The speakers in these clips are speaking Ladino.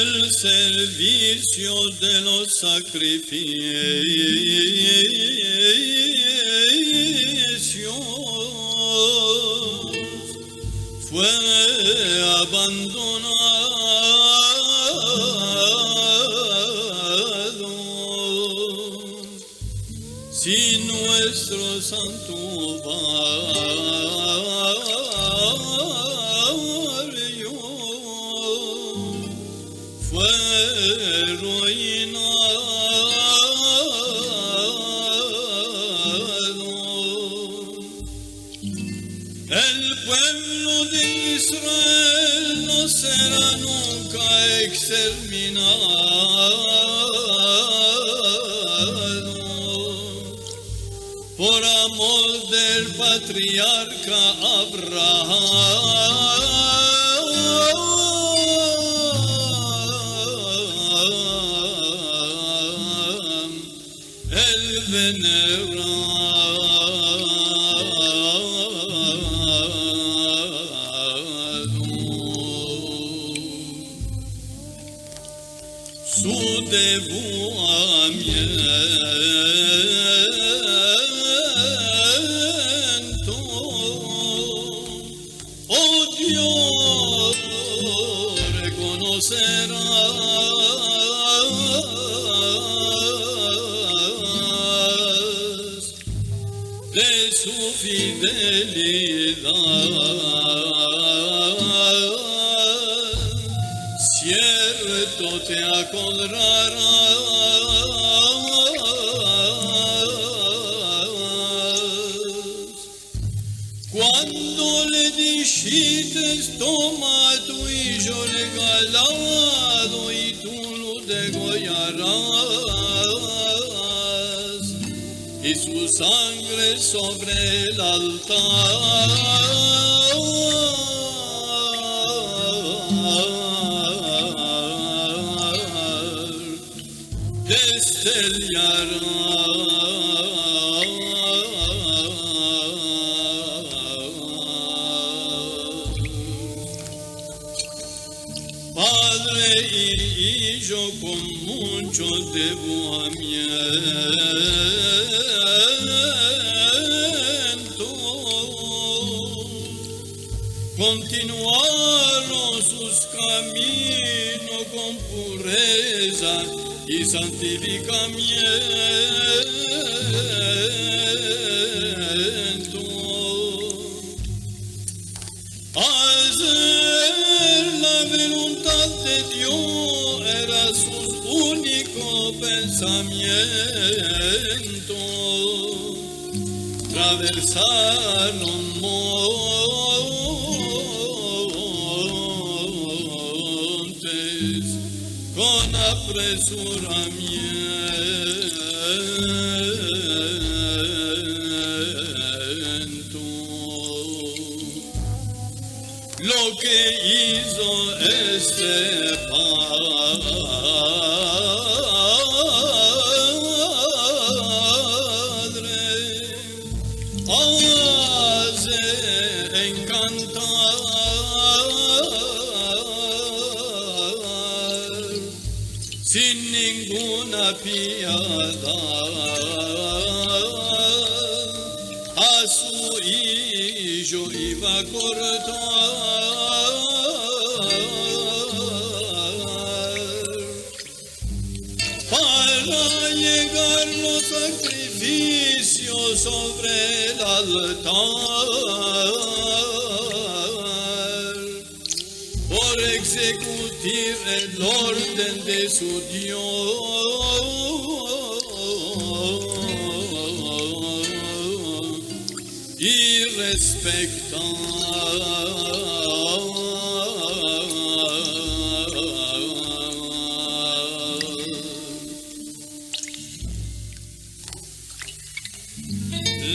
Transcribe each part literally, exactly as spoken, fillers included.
El servisio de los sakrifisyos fue abandonado. Si muestro santuario fue ruinado, el puevlo de Israel no sera nunka eksterminado por amor del patriarka Abraham. El venerado su devuamiento o Dio rekonoseras de su fidelidad. Sierto te akodraras kuando le dishites: toma tu ijo regalado i tu lo degollaras, i su sangre sovre el altar destellaras. Padre i ijo kon muncho devuamiento kontinuaron sus kaminos kon pureza i santifikamiento. Azer la voluntad de Dio era sus uniko pensamiento. Traversaron montes kon apresuramiento. Lo ke izo este padre aze enkantar sin ninguna piedad a su ijo iva a kortar. Para yegar los sakrifisios sovre el altar, por egzekutir el orden de su Dio i respektar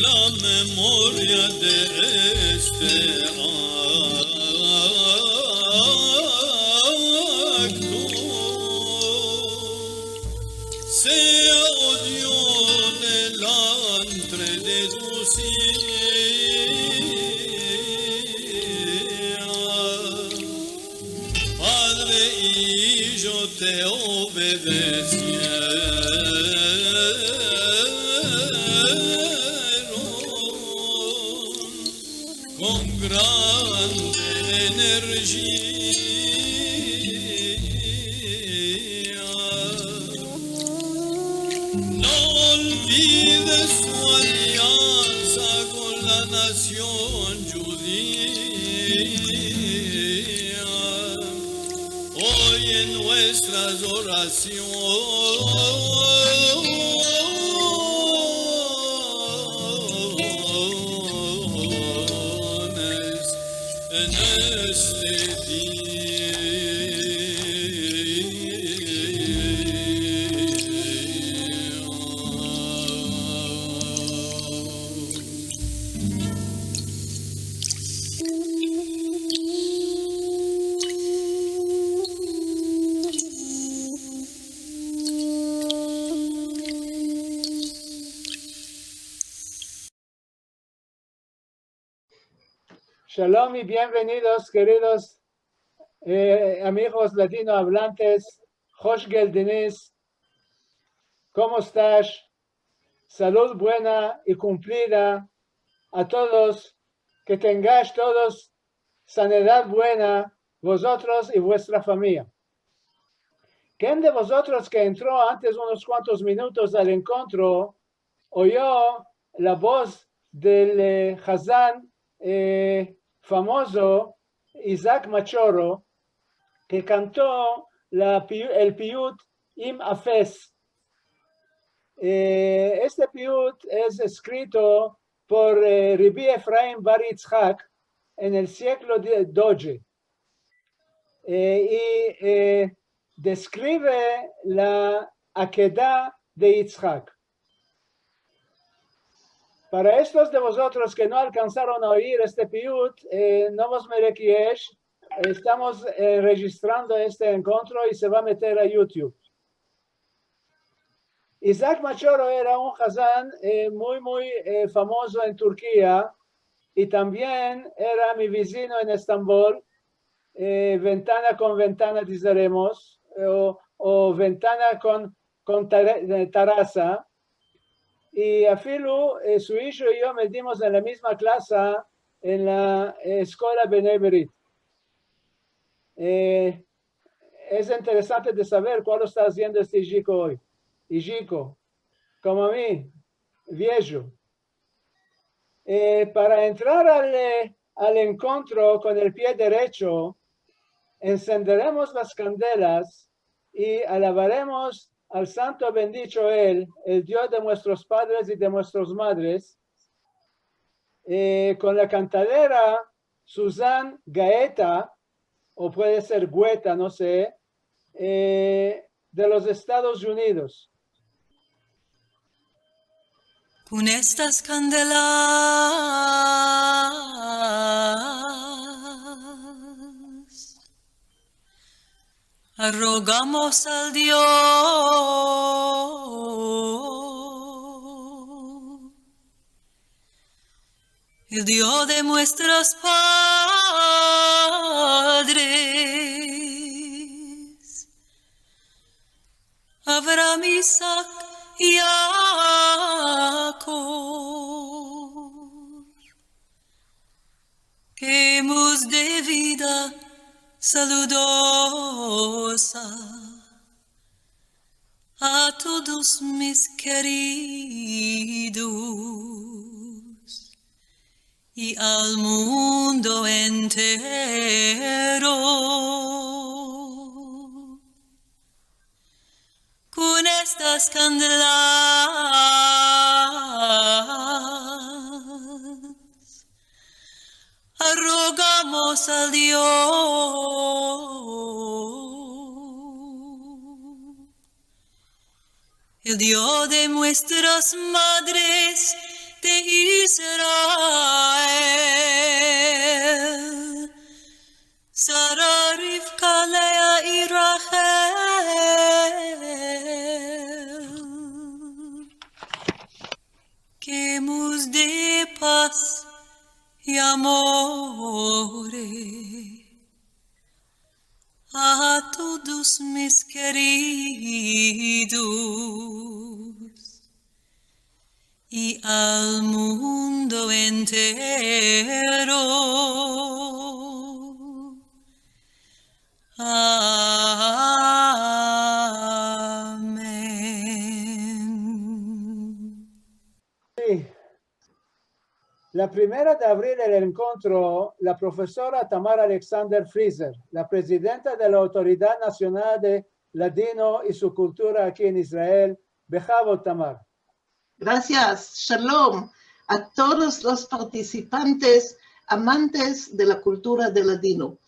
la memoria de este akto. Sea, o Dio, delantre de tu silla, Padre i Ijo Desieron kon grande enerjia. No olvides tu aliansa kon la nasion djudia. Oye nuestras orasiones en este dia. Shalom i bienvenidos, keridos, e, amigos ladino avlantes. Hosh Geldinis, komo estas? Salud buena i kumplida a todos, ke tengash todos sanedad buena, vozotros i vuestra famiya. Ken de vozotros ke entro antes unos kuantos minutos al enkontro, oyo la voz del, e, hazan, e, famozo, Isaac Machoro, ke kanto la pi-, el piyut Im Afes. E, este piyut es eskrito por, e, Rebi Efraim bar Yitzhak en el siglo de-, doze. E, i, e, deskrive la akeda de Yitzhak. Para estos de vozotros ke no alkansaron a oyir este piyut, e, no vos merekiesh, estamos, e, rejistrando este enkontro i se va a meter a YouTube. Isaac Machoro era un hazan, e, muy, muy, e, famozo en Turkia, i tambien era mi vizino en Estambol, e, ventana kon ventana, dizeremos, o, o ventana kon, kon tare-, e, terasa. I afilu, e, su ijo i yo medimos en la mizma klasa en la, e, eskola Bnei Berit. E, es interesante de saver kualo esta aziendo este ijiko oy. Ijiko, komo a mi, viejo. E, para entrar al, e, al enkontro kon el pie derecho, ensenderemos las kandelas i alabaremos al santo bendicho el, el Dio de muestros padres i de muestros madres, e, kon la kantadera Susan Gaeta, o puede ser Gueta, no se, e, de los Estados Unidos. Kon estas kandelas rogamos al Dio, el Dio de muestros padres, Avraham, Isak i Yakov, ke emos de vida saludoza a todos mis keridos i al mundo entero. Kon estas kandelas rogamos al Dio, el Dio de muestras madres de Israel, Sara, Rivka, Lea i Rachel, ke emos de paz i amor a todo todos mis keridos i al mundo entero. Amen. Si. La primera de avril el enkontro, la profesora Tamar Alexander Fraser, la prezidenta de la Autoridad Nasional de Ladino i su Kultura aki en Israel. Behavod, Tamar. Grasias. Shalom a todos los partisipantes amantes de la kultura de ladino.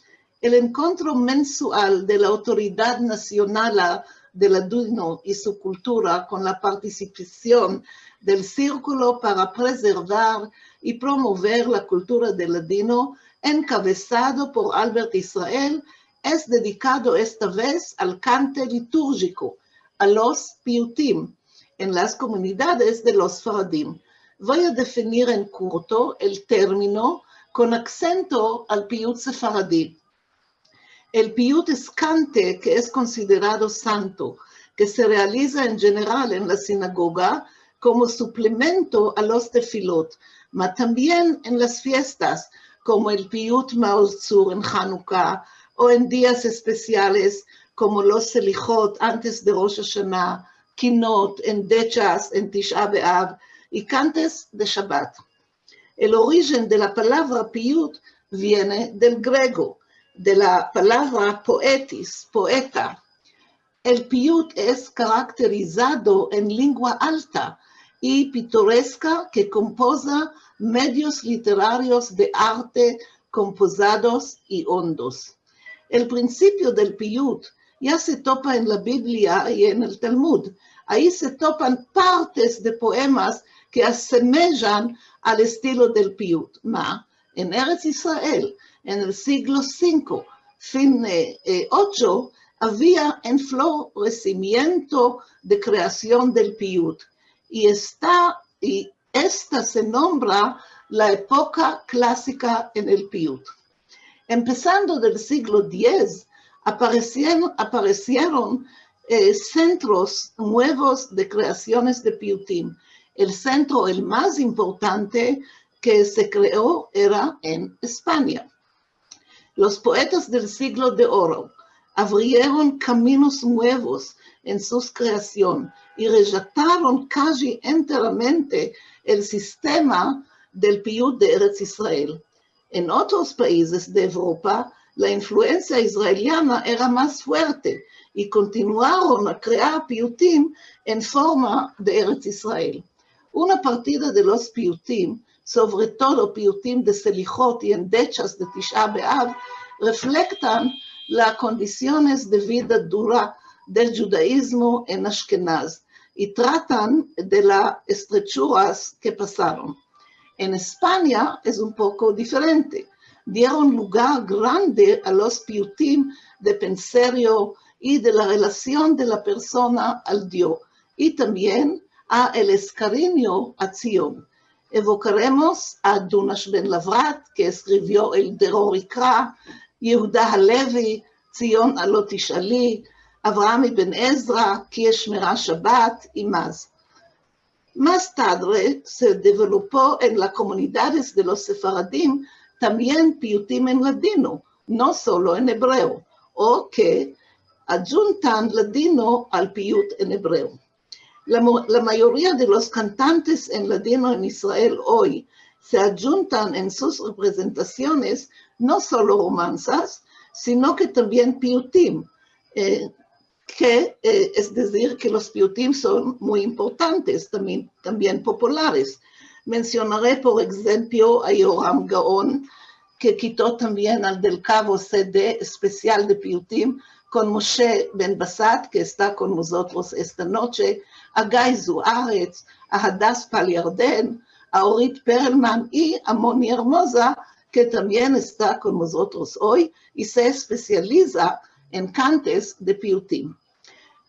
El enkontro mensual de la Autoridad Nasionala de Ladino i su Kultura, kon la partisipasion del Sirkulo para Prezervar i Promover la Kultura de Ladino, enkabesado por Albert Israel, es dedikado esta vez al kante liturjiko, a los piyutim, en las komunidades de los sefaradim. Vo a definir en kurto el termino kon aksento al piyut sefaradi. El piyut es kante ke es konsiderado santo, ke se realiza en jeneral en la sinagoga komo suplemento a los tefilot, ma tambien en las fiestas, komo el piyut Maoz Tzur en Hanuka, o en dias espesiales komo los Selihot antes de Rosh Ashana, Kinot, endechas en Tisha B'Av i kantes de Shabat. El orijen de la palavra piyut viene del grego, de la palavra poetis, poeta. El piyut es karakterizado en lengua alta i pitoreska ke kompoza medios literarios de arte kompozados i ondos. El prinsipio del piyut ya se topa en la Biblia i en el Talmud. Ayi se topan partes de poemas ke asemejan al estilo del piyut. Ma, en Erets Israel, en el siglo sinko, fin, eh, eh, ocho, avia en floresimiento de kreasion del piyut, i esta, i esta se nombra la epoka klasika en el piyut. Empesando del siglo diez, aparesien-, aparesieron, eh, sentros muevos de kreasiones de piyutim. El sentro, el mas importante ke se kreo, era en Espanya. Los poetas del siglo de oro avrieron kaminos muevos en sus kreasion i rejetaron kaji enteramente el sistema del piyut de Erets Israel. En otros paizes de Evropa, la influensia israeliana era mas fuerte i kontinuaron a krear piyutim en forma de Erets Israel. Una partida de los piyutim, sovre todo piyutim de Selihot i endechas de Tisha B'Av, reflektan la kondisiones de vida dura del djudaizmo en Ashkenaz i tratan de la estrechuras ke pasaron. En Espanya es un poko diferente. Dieron lugar grande a los piyutim de penserio i de la relasion de la persona al Dio, i tambien a el eskarinyo a Tzion. Evokaremos a Dunash ben Lavrat, ke eskrivio el Deror Ikra, Yehuda Halevi, Tzion Alot Tishali, Avraham ibn Ezra, Ki Eshmera Shabat, i mas. Mas tadre se developo en la komunidades de los sefaradim tambien piyutim en ladino, no solo en ebreo, o ke adjuntan ladino al piyut en ebreo. La mo-, la mayoria de los kantantes en ladino en Israel oy se adjuntan en sus reprezentasiones no solo romansas, sino ke tambien piyutim, eh, ke, eh, es dezir ke los piyutim son muy importantes, tambien, tambien populares. Mensionare, por enshemplo, a Yoram Gaon, ke kito tambien al Del Kavo se de espesial de piyutim kon Moshe ben Basat, ke esta kon mozotros esta noche, a Gay Zuaretz, a Hadas Pal Yarden, a Orit Perelman i a Moni Ermoza, ke tambien esta kon mozotros oy i se espesializa en kantes de piyutim.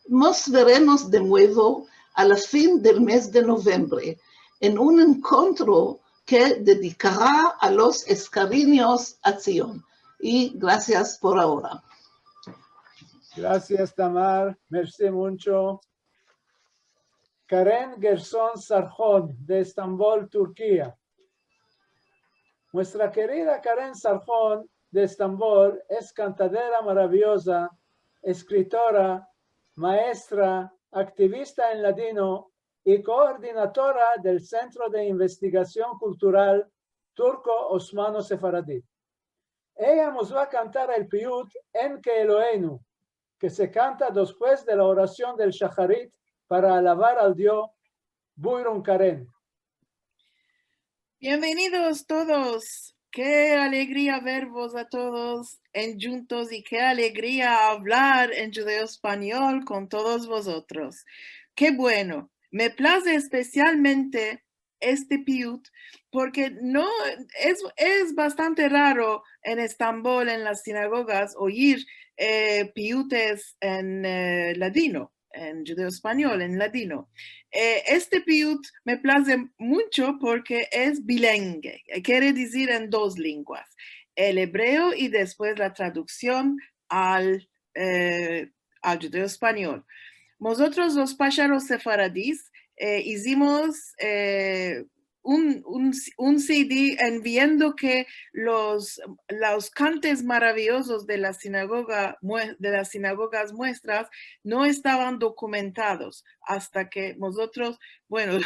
Mos veremos de muevo a la fin del mes de novembre en un enkontro ke dedikara a los eskarinyos a Tzion. I grasias por agora. Grasias, Tamar. Mersi muncho. Karen Gerson Sarhon, de Estambol, Turkia. Muestra kerida Karen Sarhon, de Estambol, es kantadera maraviyoza, eskritora, maestra, aktivista en ladino i koordinatora del Sentro de Investigasion Kultural Turko-Osmano-Sefaradi. Eya mos va a kantar el piyut Enke Eloheinu, ke se kanta despues de la orasion del Shaharit para alavar al Dio. Buyurun, Karen. Bienvenidos todos. Ke alegria vervos a todos endjuntos i ke alegria avlar en djudeo-espanyol kon todos vozotros. Ke bueno. Me plaze espesialmente este piyut, porke no, es, es bastante raro en Estambol, en las sinagogas, oyir, eh, piyutes en, eh, ladino, en djudeo-espanyol, en ladino. Eh, este piyut me plaze muncho porke es bilenge, eh, kere dizir en dos lenguas, el ebreo i despues la traduksion al, eh, al djudeo-espanyol. Mozotros los pasharos sefaradis, eh, izimos, eh, un, un, un C D en viendo ke los, los kantes maraviyozos de la sinagoga mue-, de las sinagogas muestras no estavan dokumentados asta ke mozotros, bueno,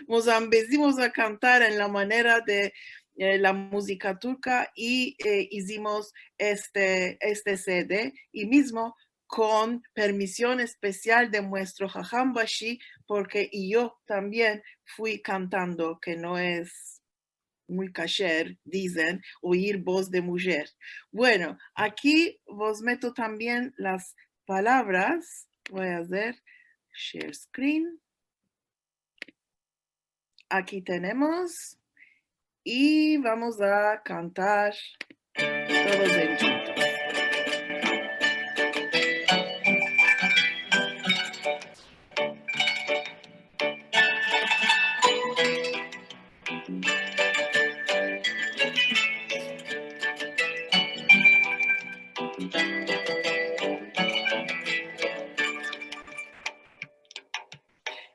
mos ambezimos a kantar en la manera de, eh, la muzika turka i, eh, izimos este, este C D i mizmo kon permision espesial de muestro haham bashi, porke i yo tambien fui kantando, ke no es muy kasher, dizen, oyir voz de mujer. Bueno, aki vos meto tambien las palavras. Voy a azer share screen. Aki tenemos. I vamos a kantar todos endjuntos.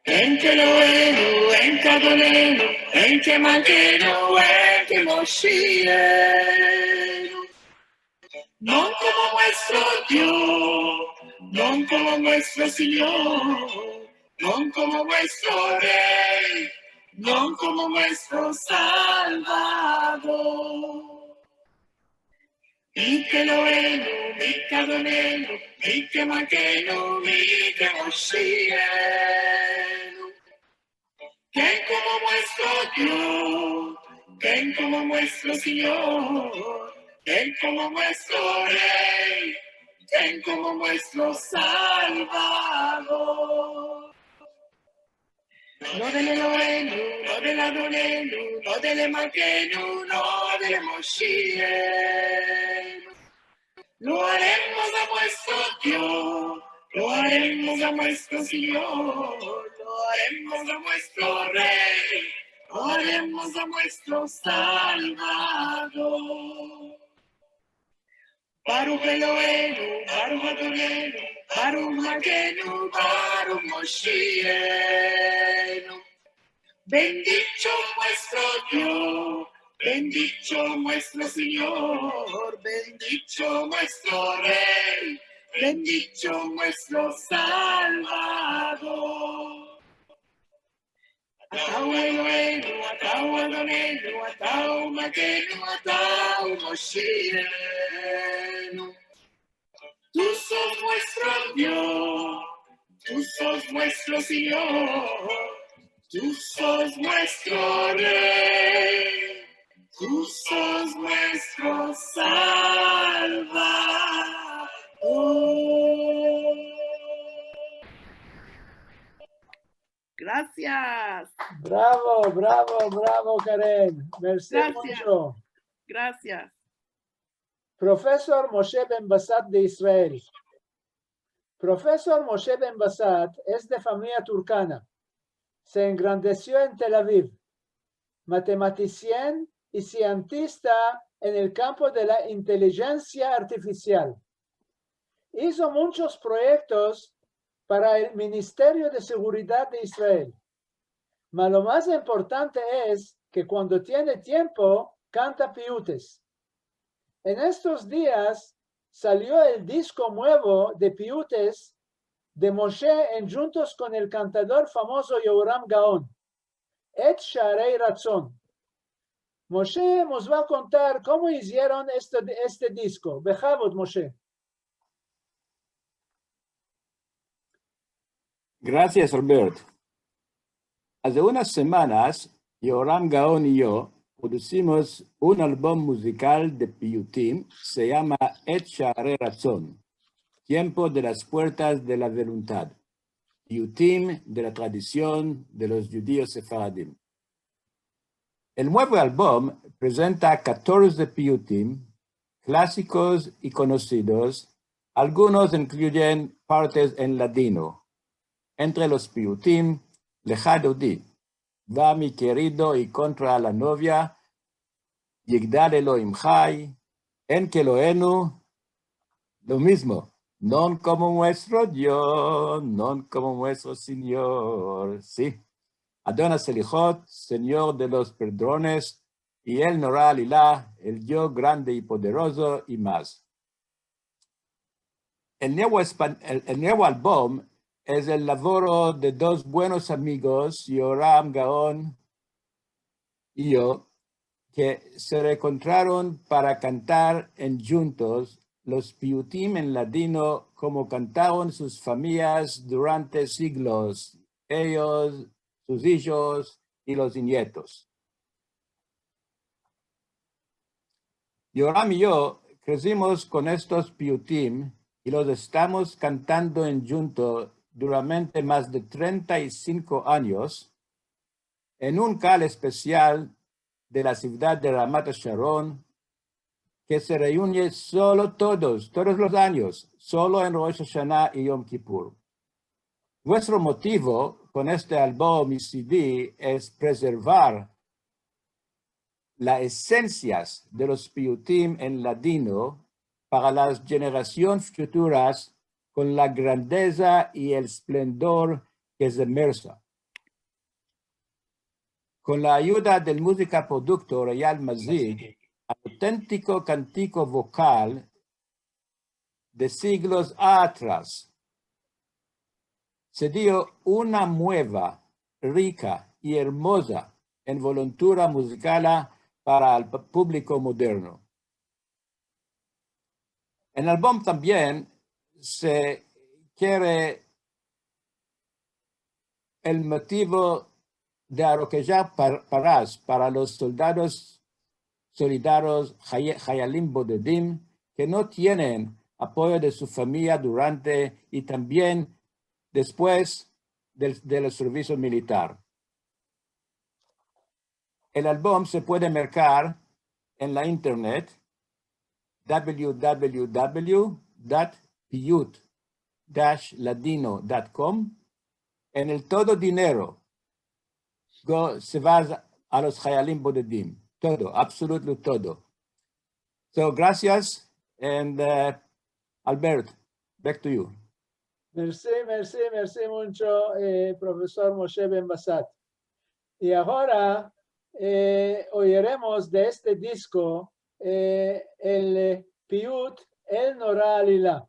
Enke Eloheinu, enke Adonenu, enke Malkeinu, enke Moshienu. Non komo muestro Dio, non komo muestro Sinyor, non komo muestro Rey, non komo muestro Salvador. Mi ke Eloheinu, mi ke Adonenu, mi ke Malkeinu, mi ke Moshienu. Ken komo muestro Dio, ken komo muestro Sinyor, ken komo muestro Rey, ken komo muestro Salvador. No del Eloheinu, no del Adonenu, no del Malkeinu, no del Moshienu. Lo aremos a muestro Dio, lo aremos a muestro Sinyor, lo aremos a muestro Rey, lo aremos a muestro Salvador. Baruch Eloheinu, Baruch Adonenu, Baruch Malkeinu, Baruch Moshienu. Bendicho muestro Dio, bendicho muestro Sinyor, bendicho muestro Rey, bendicho muestro Salvador. Ata hu Eloheinu, ata hu Adonenu, ata hu Malkeinu, ata hu Moshienu. Tu sos muestro Dio, tu sos muestro Sinyor, tu sos muestro Rey, tu sos muestro Salvador. Grasias. Bravo, bravo, bravo, Karen. Mersi muncho. Grasias. Profesor Moshe Ben Basat de Israel. Profesor Moshe Ben Basat es de famiya turkana. Se engrandesio en Tel Aviv. Matematisien i sientista en el kampo de la intelijensia artifisial. izo munchos proyektos para el Ministerio de Seguridad de Israel. Ma lo mas importante es ke kuando tiene tiempo, kanta piyutes. En estos dias salio el disko muevo de piyutes de Moshe endjuntos kon el kantador famozo Yehoram Gaon, Et Shaarei Ratzon. Moshe mos va a kontar komo izieron este, este disko. Behavod, Moshe. Grasias, Albert. Aze unas semanas, Yehoram Gaon i yo produsimos un albom muzikal de piyutim, se yama Et Shaarei Ratzon, Tiempo de las Puertas de la Voluntad, piyutim de la tradision de los djudios sefaradim. El muevo albom prezenta katorze piyutim, klasikos i konosidos, algunos inkluyen partes en ladino. Entre los piyutim, Lecha Dodi, Va mi kerido i kontra la novia, Yigdal Elohim Chai, En Kelohenu, lo mizmo, Non komo muestro Dio, non komo muestro Sinyor, si. Adon Aselichot, Sinyor de los Perdones, i El Nora Alila, El Dio Grande i Poderozo, i mas. El muevo espan-, el, el muevo albom es el lavoro de dos buenos amigos, Yehoram Gaon i yo, ke se reenkontraron para kantar endjuntos los piyutim en ladino komo kantaron sus famiyas durante siglos, eyos, sus ijos i los inyetos. Yehoram i yo kresimos kon estos piyutim i los estamos kantando endjunto durante mas de trenta i sinko anyos en un kal espesial de la sivdad de Ramat Sharon, ke se reune solo todos, todos los anyos, solo en Rosh Ashana i Yom Kipur. Muestro motivo kon este albom i C D es preservar la esensias de los piyutim en ladino para las jenerasions futuras kon la grandeza i el esplendor ke se merse. Kon la ayuda del muzika produktor Eyal Mazig, al otentiko kantiko vokal de siglos atras, se dio una mueva, rika i ermoza envolontura muzikala para el pu-, publiko moderno. En albom tambien se kere el motivo de arokejar par-, paras para los soldados, solidarios, hay-, hayalim bodedim, ke no tienen apoyo de su famiya durante i tambien despues del, del servisio militar. El albom se puede merkar en la internet, w w w dot piyut dash ladino dot com, en el todo dinero go-, se va a los hayalim bodedim. Todo, absolutely todo. So, grasias, and, uh, Albert, back to you. Mersi, mersi, mersi muncho, eh, profesor Moshe Ben Basat. I agora, eh, oyeremos de este disko, eh, el piyut El Nora Alila.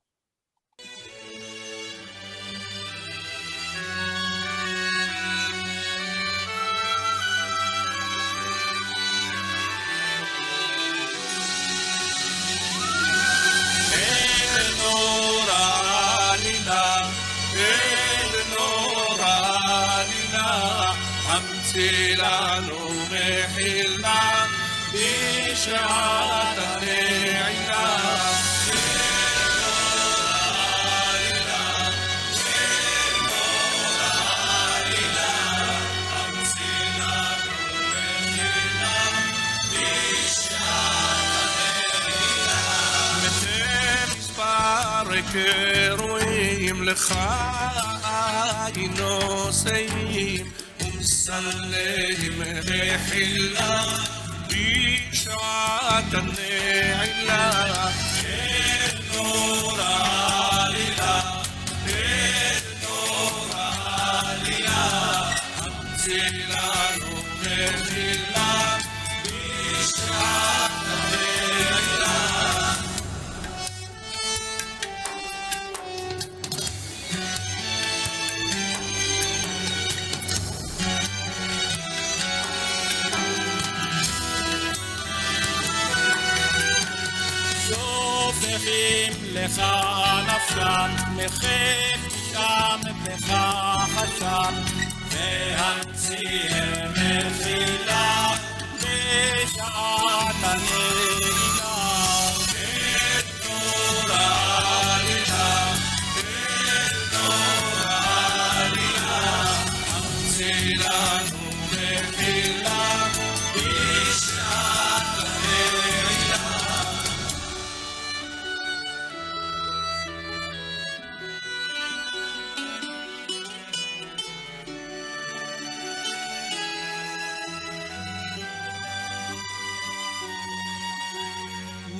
Barek roim lecha inosayim, umsalehim mechila, bishat hane'ila, el nora שופכים לך נפשם, מחיר פשעם בחשם, והמציאם מחילה בשעת הנעילה.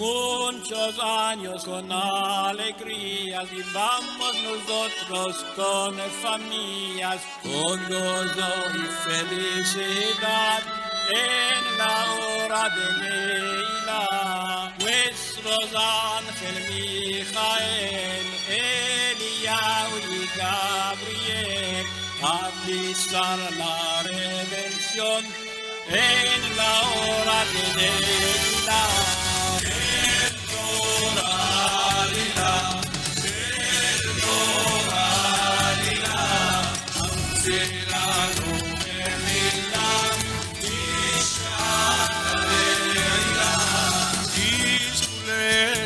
Munchos anyos kon alegria vivamos mozotros kon famiyas, kon gozo i felisidad en la ora de Neila. Mozotros anjel Mijael, Eliyahu i Gabriel, a avisar la redension en la ora de Neila.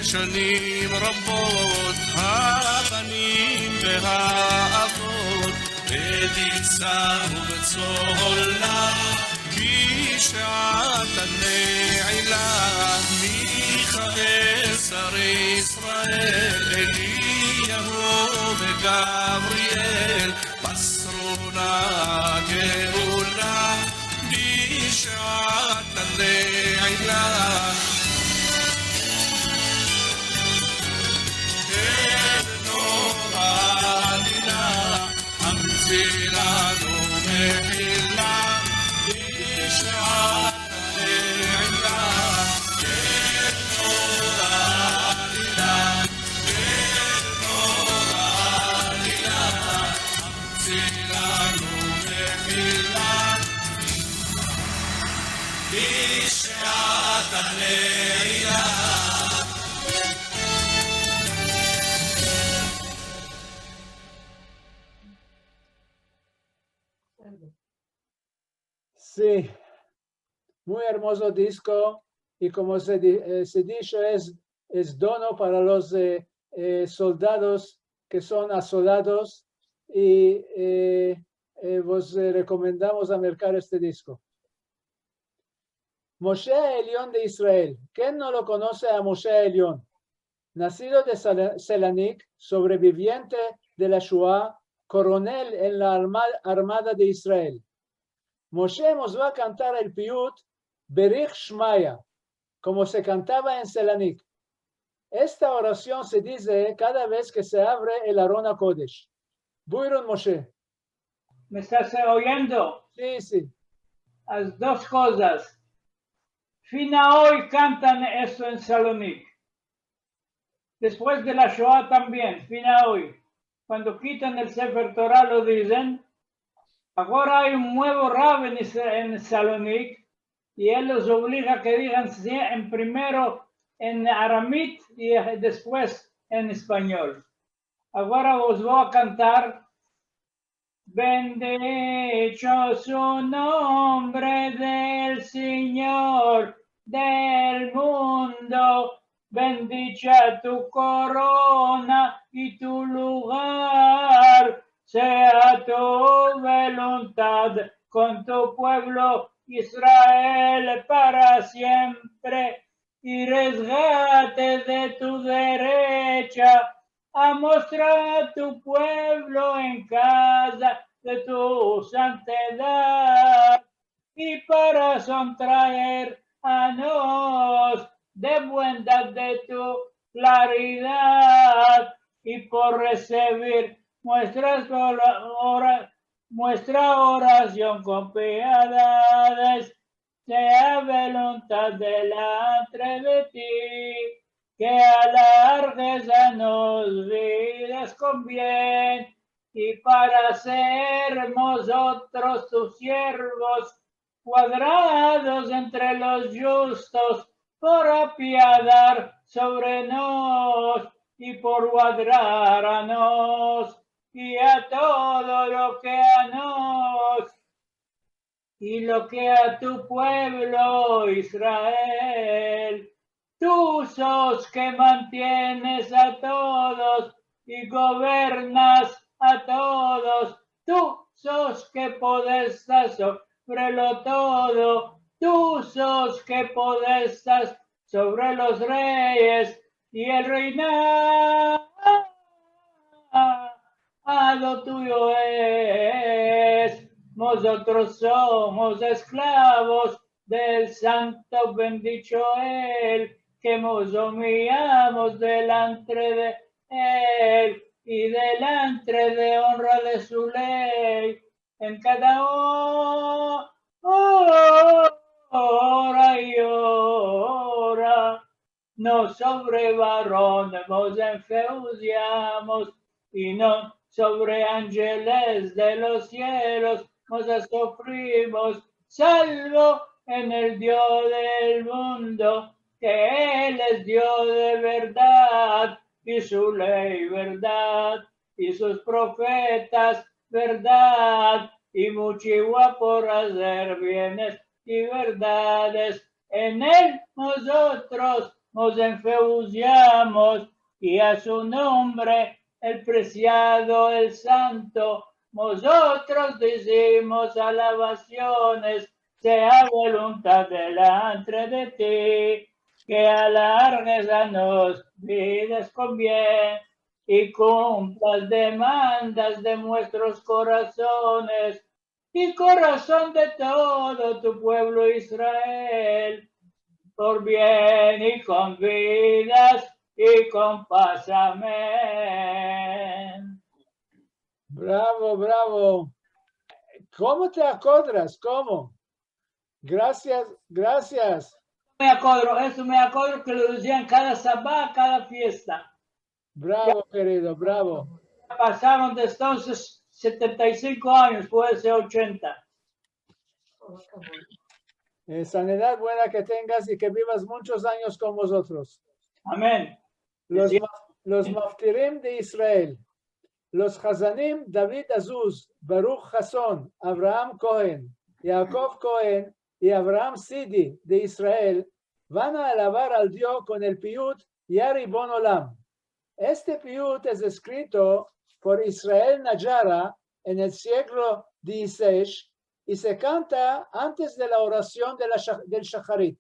לשנים רבות הבנים והאבות, ותצעק בצהלה, כי שעת הנעילה. מיכאל שר ישראל, אליהו וגבריאל, בשר ונגר עולה בשעת הנעילה. אל נורא עלילה, המציא לנו מחילה בשעת הנעילה. אל נורא עלילה, אל נורא עלילה, Si, muy ermozo disko, i komo se di-, eh, se disho, es, es dono para los, eh, eh, soldados ke son asolados, i, eh, eh, vos, eh, rekomendamos a merkar este disko. Moshe Elion de Israel. Ken no lo konose a Moshe Elion? Nasido de Sela-, Selanik, sobreviviente de la Shoa, koronel en la arma-, Armada de Israel. Moshe mos va a kantar el piyut Berich Shmaya, komo se kantava en Selanik. Esta orasion se dize kada vez ke se avre el Aron HaKodesh. Buyurun, Moshe. Me estas oyendo? Si, si. Las dos kozas. Fin aoy kantan esto en Salonik. Despues de la Shoa tambien, fin aoy. Kuando kitan el Sefer Tora lo dizen. Agora ay un muevo rab en Is-, en Salonik, i el los obliga ke digan sie-, en primero en aramit i, eh, despues en espanyol. Agora vos vo a kantar. Bendicho su nombre del Sinyor del mundo, bendicha tu korona i tu lugar, sea tu voluntad kon tu puevlo Israel para siempre. I resgate de tu derecha, amostra tu puevlo en kaza de tu santedad, i para sontraer a nos de buendad de tu klaridad, i por resivir muestras ora-, ora-, muestra orasion kon piedades, sea voluntad delantre de ti, ke alarges a nos vidas kon bien, i para ser mozotros tus siervos, kuadrados entre los djustos, por apiadar sovre nos i por kuadrar a nos i a todo lo ke a nos i lo ke a tu puevlo Israel. Tu sos ke mantienes a todos i governas a todos. Tu sos ke podestas sovre lo todo. Tu sos ke podestas sovre los reyes i el reinado tuyo es. Mozotros somos esklavos del santo bendicho el, ke mos umiliamos delantre de el i delantre de onra de su ley en kada o-, ora i ora. No sovre varones mos enfeuziamos, i no sovre anjeles de los sielos mos asofrimos, salvo en el Dio del mundo, ke el es Dio de verdad, i su ley verdad, i sus profetas verdad, i mucho i guapo por azer bienes i verdades. En el mozotros mos enfeuziamos, i a su nombre, el presiado, el santo, mozotros dizimos alabasiones. Sea voluntad delantre de ti, ke alarges a nos vidas kon bien, i kumplas demandas de muestros korasones, i korason de todo tu puevlo Israel, por bien i kon vidas i kon pas. Amen. Bravo, bravo. Komo te akodras? Komo? Grasias, grasias. Me akodro, esto me akodro ke lo dizian kada sabat, kada fiesta. Bravo, kerido, bravo. Ya pasaron de entonses setenta i sinko anyos, puede ser ochenta. Eh, sanidad buena ke tengas i ke bivas munchos anyos kon mozotros. Amen. Los maf-, los maftirim de Israel. Los hazanim David Azuz, Baruch Hason, Avraham Kohen, Yaakov Kohen i Avraham Sidi de Israel van a alabar al Dio kon el piyut Yari Bon Olam. Este piyut es eskrito por Israel Najara en el siglo dizisesh i se kanta antes de la orasion de la sha-, del shaharit.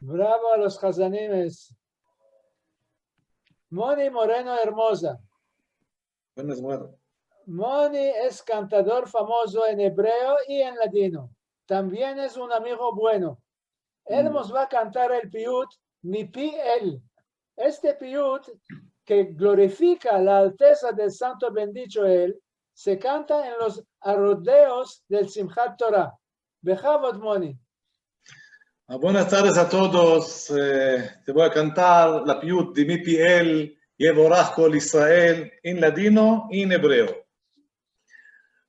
Bravo a los hazanimes. Moni Moreno Ermoza. Buenas, Moni. Moni es kantador famozo en ebreo i en ladino. Tambien es un amigo bueno. El mos va a kantar el piyut Mi pi el. Este piyut, ke glorifika la alteza del santo bendicho el, se kanta en los arodeos del Simhat Tora. Behavod, Moni. Ah, buenas tardes a todos. Eh, te voy a cantar la piyut de Mi pi el, Yevorach kol Israel, en ladino i en ebreo.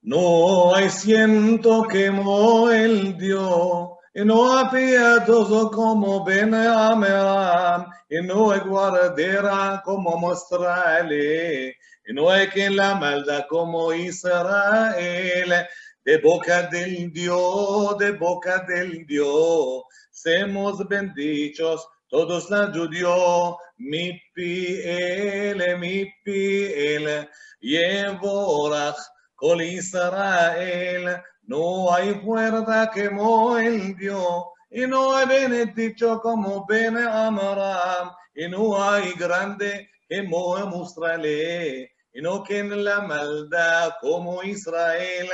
No ay siento komo el Dio, i no ay piadozo komo Ben Amram, i no ay guardera komo Mustrale, i no ay ken la malda komo Israel. De boka del Dio, de boka del Dio, semos bendichos todos la djudio. Mi pi el, mi pi el, Yevorach kol Israel. No ay fuerza komo el Dio, i no ay bendicho komo Ben Amram, i no ay grande komo Mustrale, i no ken la malda komo Israel.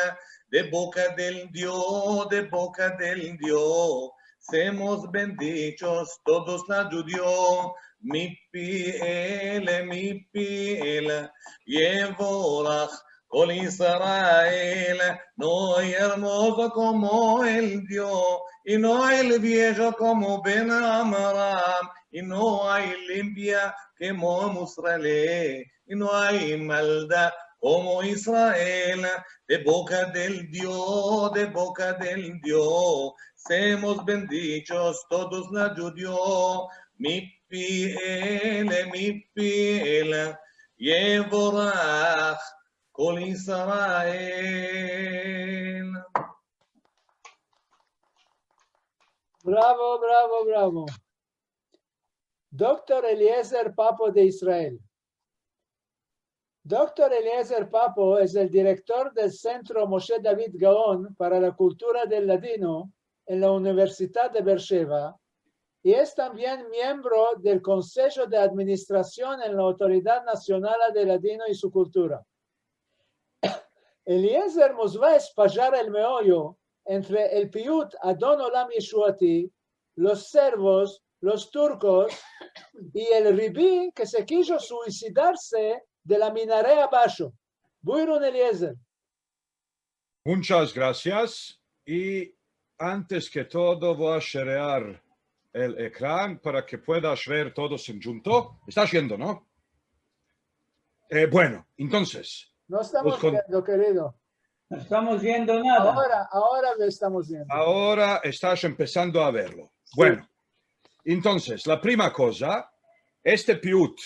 De boka del Dio, de boka del Dio, semos bendichos todos la djudio. Mi pi el, mi pi el, Yevorach kol Israel. No ay ermozo komo el Dio, i no ay viejo komo Ben Amram, i no ay limpia komo Mustrale, i no ay malda komo Israel. De boka del Dio, de boka del Dio, semos bendichos todos la djudio. Mi pi el, mi pi el, Yevorach kol Israel. Bravo, bravo, bravo. Doktor Eliezer Papo de Israel. Doktor Eliezer Papo es el direktor del Sentro Moshe David Gaon para la Kultura del Ladino en la Universidad de Beersheba i es tambien miembro del Konsejo de Administrasion en la Autoridad Nasionala del Ladino i su Kultura. Eliezer mos va a espazar el meoyo entre el piyut Adon Olam Yeshuati, los servos, los turkos i el ribi ke se kijo suisidarse de la minare abasho. Buyurun, Eliezer. Munchas grasias. I antes ke todo vo a sherear el ekran para ke puedas ver todos endjunto. Estas viendo, no? Eh, bueno, entonses, no estamos viendo, kerido. No estamos viendo nada. Agora, agora lo estamos viendo. Agora estas empesando a verlo. Si. Bueno, entonses, la prima koza, este piyut,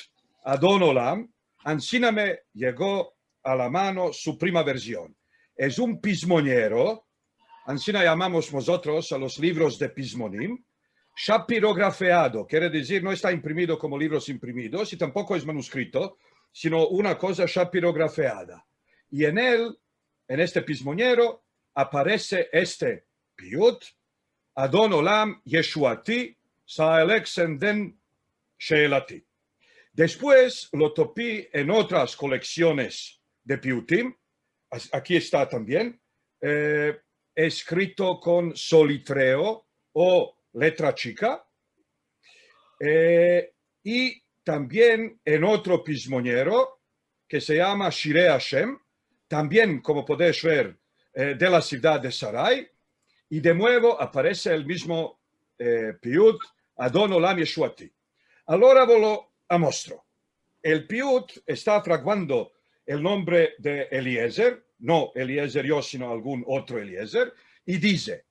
Adon Olam, ansina me yego a la mano su prima verzion. Es un pizmonyero, ansina yamamos mozotros a los livros de pizmonim, shapirografeado, kere dizir, no esta imprimido komo livros imprimidos i tampoko es manuskrito, sino una koza shapirografeada. I en el, en este pizmonyero, aparese este piyut, Adon Olam Yeshuati, Sa'elek Senden She'elati. Despues lo topi en otras koleksiones de piyutim, as-, aki esta tambien, eh, eskrito kon solitreo o letra chika, eh, i tambien en otro pizmonyero ke se yama Shirei Hashem, tambien, komo podesh ver, eh, de la sivdad de Sarai, i de muevo aparese el mizmo, eh, piyut, Adon Olam Yeshuati. Agora vo lo amostro. El piyut esta fraguando el nombre de Eliezer, no Eliezer yo, sino algun otro Eliezer, i dize,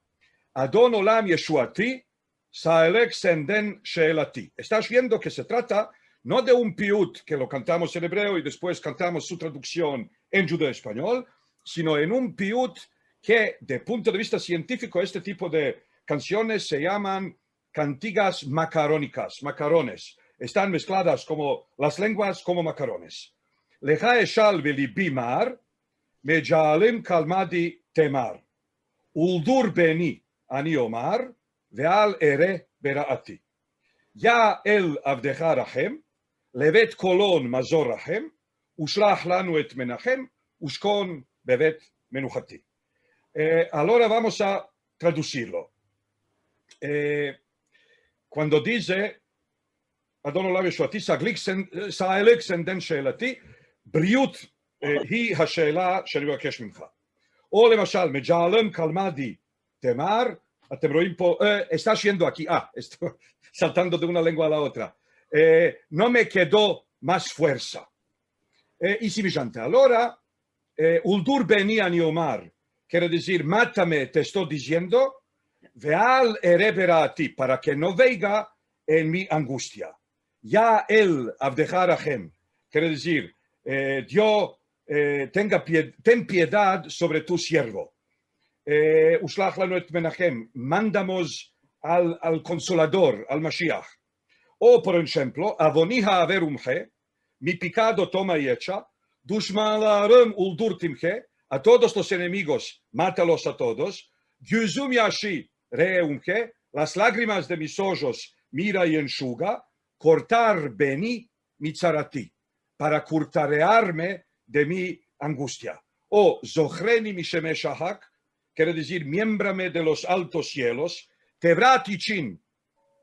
Adon Olam Yeshuati, Sa'elek Senden She'elati. Estas viendo ke se trata no de un piyut ke lo kantamos en ebreo i despues kantamos su traduksion en djudeo-espanyol, sino en un piyut ke, de punto de vista sientifiko, este tipo de kansiones se yaman kantigas makaronikas, makarones. Estan meskladas komo las lenguas, komo makarones. Leha eshal velibi mar, mejalim kalmadi temar. Uldur beni ani omar, ve'al ere bera'ati. Ya el avdeha rahem, לוות קולון מזור רחם, ושלח לנו את מנחם, ושכון בבית מנוחתי. Eh, agora vamos a tradusirlo. Eh, kuando dize, אדון עולם ישועתי, סהליקסן, סהליקסן דן שאלתי, בריאות, אה, היא השאלה שאני מבקש ממך. או למשל, מג'אלם קלמדי תמר, אתם רואים פה, אה, está siendo aquí, ah, estoy saltando de una lengua a la otra. Eh, no me quedó más fuerza. Eh, y semejante. Agora, eh, uldur beni ani omar, quiere decir, mátame, te estoy diciendo, ve'al ere beraati, para que no veiga en mi angustia. Ya el avdeja rahem, quiere decir, eh, Dios, eh, tenga pie-, ten piedad sobre tu siervo. Eh, ushlach lanu et Menahem, mandamos al, al Konsolador, al Mashiach. O, por enshemplo, avoni ha'aver umhe, mi pikado toma i echa, dushman la'arom uldur timhe, a todos los enemigos, mátalos a todos, gyuzum yashi re'e umhe, las lagrimas de mis ojos mira i enshuga, kortar beni mi tzarati, para kortarearme de mi angustia. O, zohreni mi shemesh ha'ak, quiere decir, miémbrame de los altos sielos, tevrat ichin,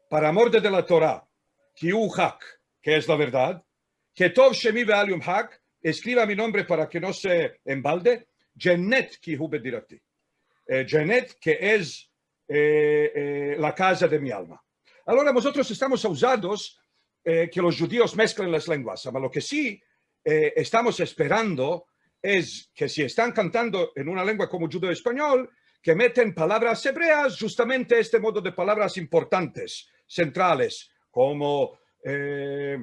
para amor de, de la Torah, ki hu ha'ak, que es la verdad, ketov shemi ve'al yumhak, escriba mi nombre para que no se embalde, djenet ki hu bedirati. Eh, djenet, que es, eh, eh, la casa de mi alma. Agora, nosotros estamos auzados, eh, que los djudios mesklen las lenguas, ama lo ke si, eh, estamos esperando es ke si estan kantando en una lengua komo djudeo-espanyol, ke meten palavras ebreas, djustamente este modo de palavras importantes, sentrales, komo, eh,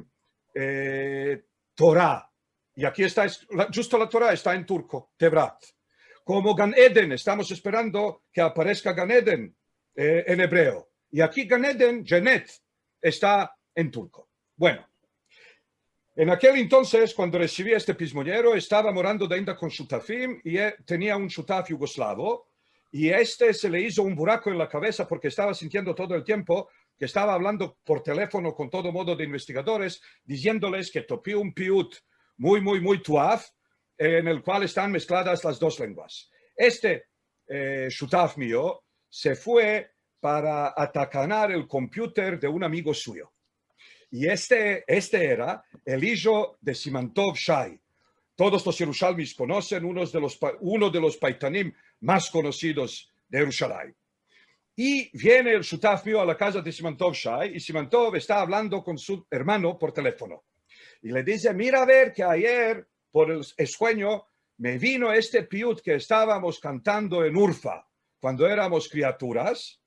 eh, Torah. I aki esta, es-, la, djusto la Torah esta en turko, Tevrat. Komo Gan Eden, estamos esperando ke apareska Gan Eden, eh, en ebreo. I aki Gan Eden, Djenet, esta en turko. Bueno, en akel entonses, kuando resivi este pizmoyero, estava morando dainda kon shutafim i, eh, tenia un shutaf yugoslavo, i este se le izo un burako en la kavesa porke estava sintiendo todo el tiempo ke estava avlando por telefono kon todo modo de investigadores, diziendoles ke topi un piut muy, muy, muy tuaf, en el kual estan meskladas las dos lenguas. Este, eh, shutaf mio se fue para atakanar el kompyuter de un amigo suyo. I este, este era el ijo de Simantov Shai. Todos los yerushalmis konosen, unos de los pa-, uno de los paitanim mas konosidos de Yerushalayim. I viene el shutaf mio a la kaza de Simantov Shai, i Simantov esta avlando kon su ermano por telefono. I le dize, mira a ver ke ayer, por el, el suenyo, me vino este piut ke estavamos kantando en Urfa, kuando eramos kriaturas,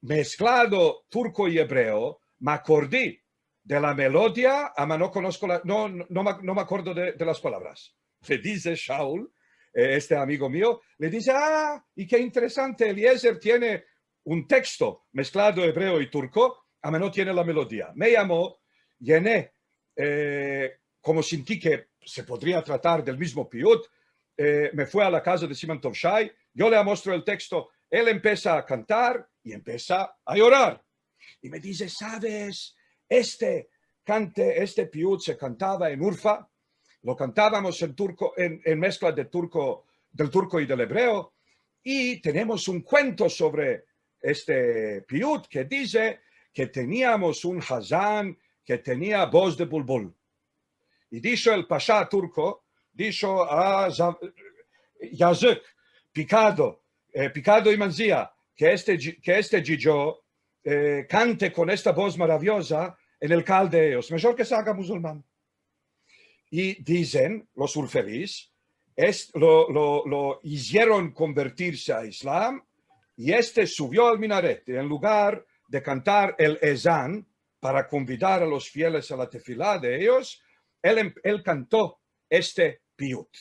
mesklado turko i ebreo, me akordi de la melodia, ama no konosko la, no, no, no me, no me akordo de, de las palavras. Le dize Shaul, eh, este amigo mio, le dize, ah, i ke interesante, Eliezer tiene un teksto mesklado ebreo i turko, ama no tiene la melodia. Me yamo, yene, eh, komo sinti ke se podria tratar del mizmo piut, eh, me fui a la kaza de Simantov Shai, yo le amostro el teksto, el empesa a kantar i empesa a yorar. I me dize, saves, este kante, este piut se kantava en Urfa, lo kantavamos en turko, en, en meskla de turko, del turko i del ebreo, i tenemos un kuento sovre este piut ke dize ke teniamos un hazan ke tenia boz de bulbul. I disho el pasha turko, disho, a, za-, yazik, pikado, eh, pikado i manzia, ke este dji-, ke este djidjo, eh, kante kon esta boz maravioza en el kal de eyos, mejor ke se aga muzulman. I dizen los urfelis, es-, lo, lo, lo izieron konvertirse a Islam, i este suvio al minaret, i en lugar de kantar el ezan para konvidar a los fieles a la tefila de eyos, el em-, el kanto este piut.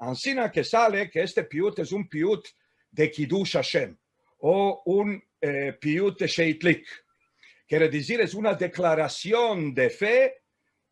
Ansina ke sale ke este piut es un piut de kidush Hashem, o un, eh, piut de sheitlik. Kere dizir, es una deklarasion de fe,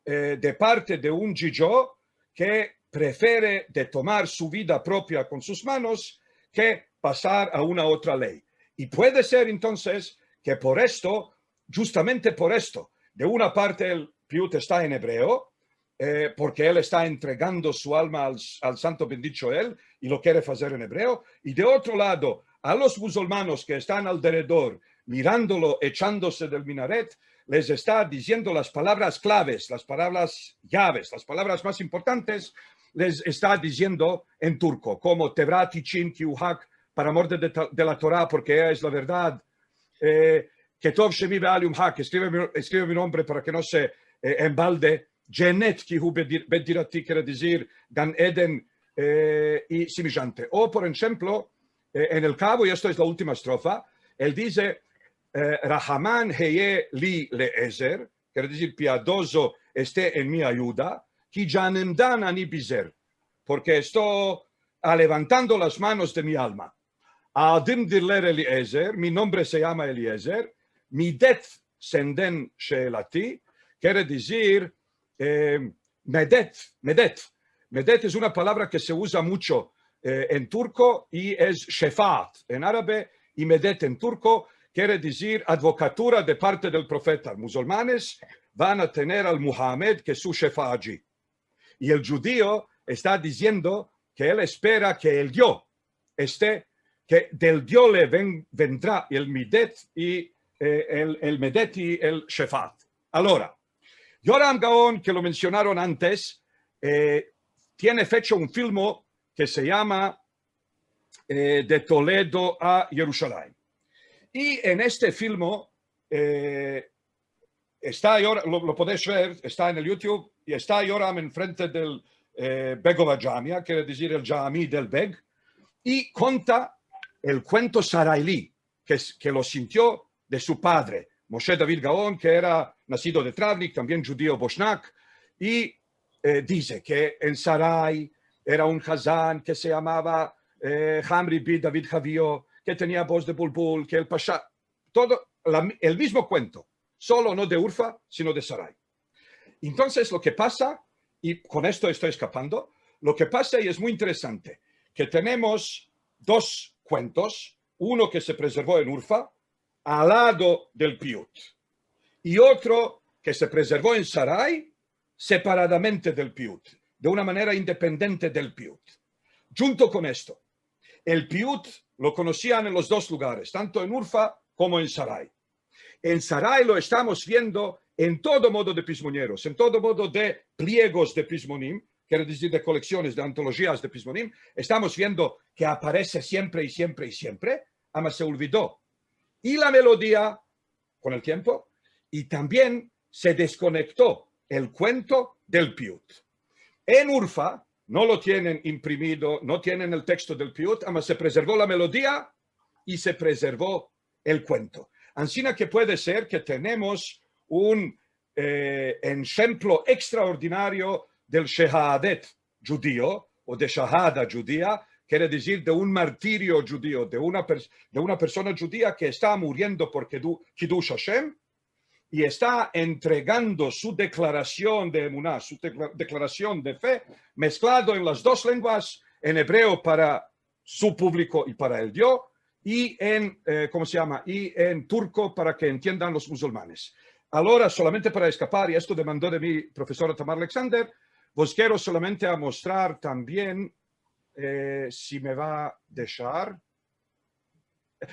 eh, de parte de un djidjo ke prefere de tomar su vida propia kon sus manos ke pasar a una otra ley. I puede ser entonses ke por esto, djustamente por esto, de una parte el piut esta en ebreo, eh, porke el esta entregando su alma al, al santo bendicho el, i lo kere fazer en ebreo, i de otro lado, a los muzulmanos ke estan alderedor, mirandolo echandose del minaret, les esta diziendo las palavras klaves, las palavras yaves, las palavras mas importantes, les esta diziendo en turko, komo Tevrat için ki u hak, para amor de, de, de la Tora, porke eya es la verdad, eh, Ketov shemi be'al yumhak, eskrive mi, eskrive mi nombre para ke no se, eh, en balde, Dženet ki hu bet dir-, bet dirati, kere dizir Gan Eden, eh, i simijante. O, por enshemplo, eh, en el kavo, i esto es la ultima estrofa, el dize, eh, Rahaman heye li le'ezer, kere dizir piadozo este en mi ayuda, ki djanimdan ani bizer, porke esto alevantando las manos de mi alma. Adim dirler Eliezer, mi nombre se yama Eliezer, midet senden she'elati, kere dizir, eh, medet, medet. Medet es una palavra ke se uza muncho, eh, en turko i es shefaat en arabe i medet en turko kere dizir advokatura de parte del profeta. Muzulmanes van a tener al Muhamed ke su shefaatji. I el djudio esta diziendo ke el espera ke el Dio este, ke del Dio le ven-, vendra el midet i, eh, el, el medet i el shefaat. Alora, Yoram Gaon, ke lo mensionaron antes, eh, tiene fecho un filmo ke se yama, eh, De Toledo a Yerushalayim. I en este filmo, eh, esta Yoram, lo, lo podesh ver, esta en el YouTube, i esta Yoram enfrente del, eh, Begovadjamia, kere dizir el djami del Beg, i konta el kuento Sarayli, ke s-, ke lo sintio de su padre, Moshe David Gaon, ke era nasido de Travnik, tambien djudio boshnak, i, eh, dize ke en Saray era un hazan ke se yamava, eh, Hamri bi David Havio, ke tenia boz de bulbul, ke el pasha, todo la mi-, el mizmo kuento, solo no de Urfa, sino de Saray. Entonses, lo ke pasa, i kon esto esto eskapando, lo ke pasa, i es muy interesante, ke tenemos dos kuentos, uno ke se prezervo en Urfa, al lado del piut, i otro ke se prezervo en Saray, separadamente del piut, de una manera independente del piut. Djunto kon esto, el piut lo konosian en los dos lugares, tanto en Urfa komo en Saray. En Saray lo estamos viendo en todo modo de pizmonieros, en todo modo de pliegos de pizmonim, kere dizir de koleksiones, de antolojias de pizmonim, estamos viendo ke aparese siempre i siempre i siempre, ama se olvido. I la melodia kon el tiempo, i tambien se deskonekto el kuento del piut. En Urfa no lo tienen imprimido, no tienen el teksto del piut, ama se prezervo la melodia i se prezervo el kuento. Ansina ke puede ser ke tenemos un, eh, enshemplo ekstraordinario del shehadet djudio, o de shahada djudia, kere dizir de un martirio djudio, de una pers-, de una persona djudia ke esta muriendo por kidu-, kidush Hashem, i esta entregando su deklarasion de emuná, su dekla-, deklarasion de fe, mesklado en las dos lenguas, en ebreo para su publiko i para el Dio, i en, eh, komo se yama? I en turko para ke entiendan los muzulmanes. Alora, solamente para eskapar, i esto demando de mi profesora Tamar Alexander, vos kero solamente amostrar tambien, eh, si me va deshar.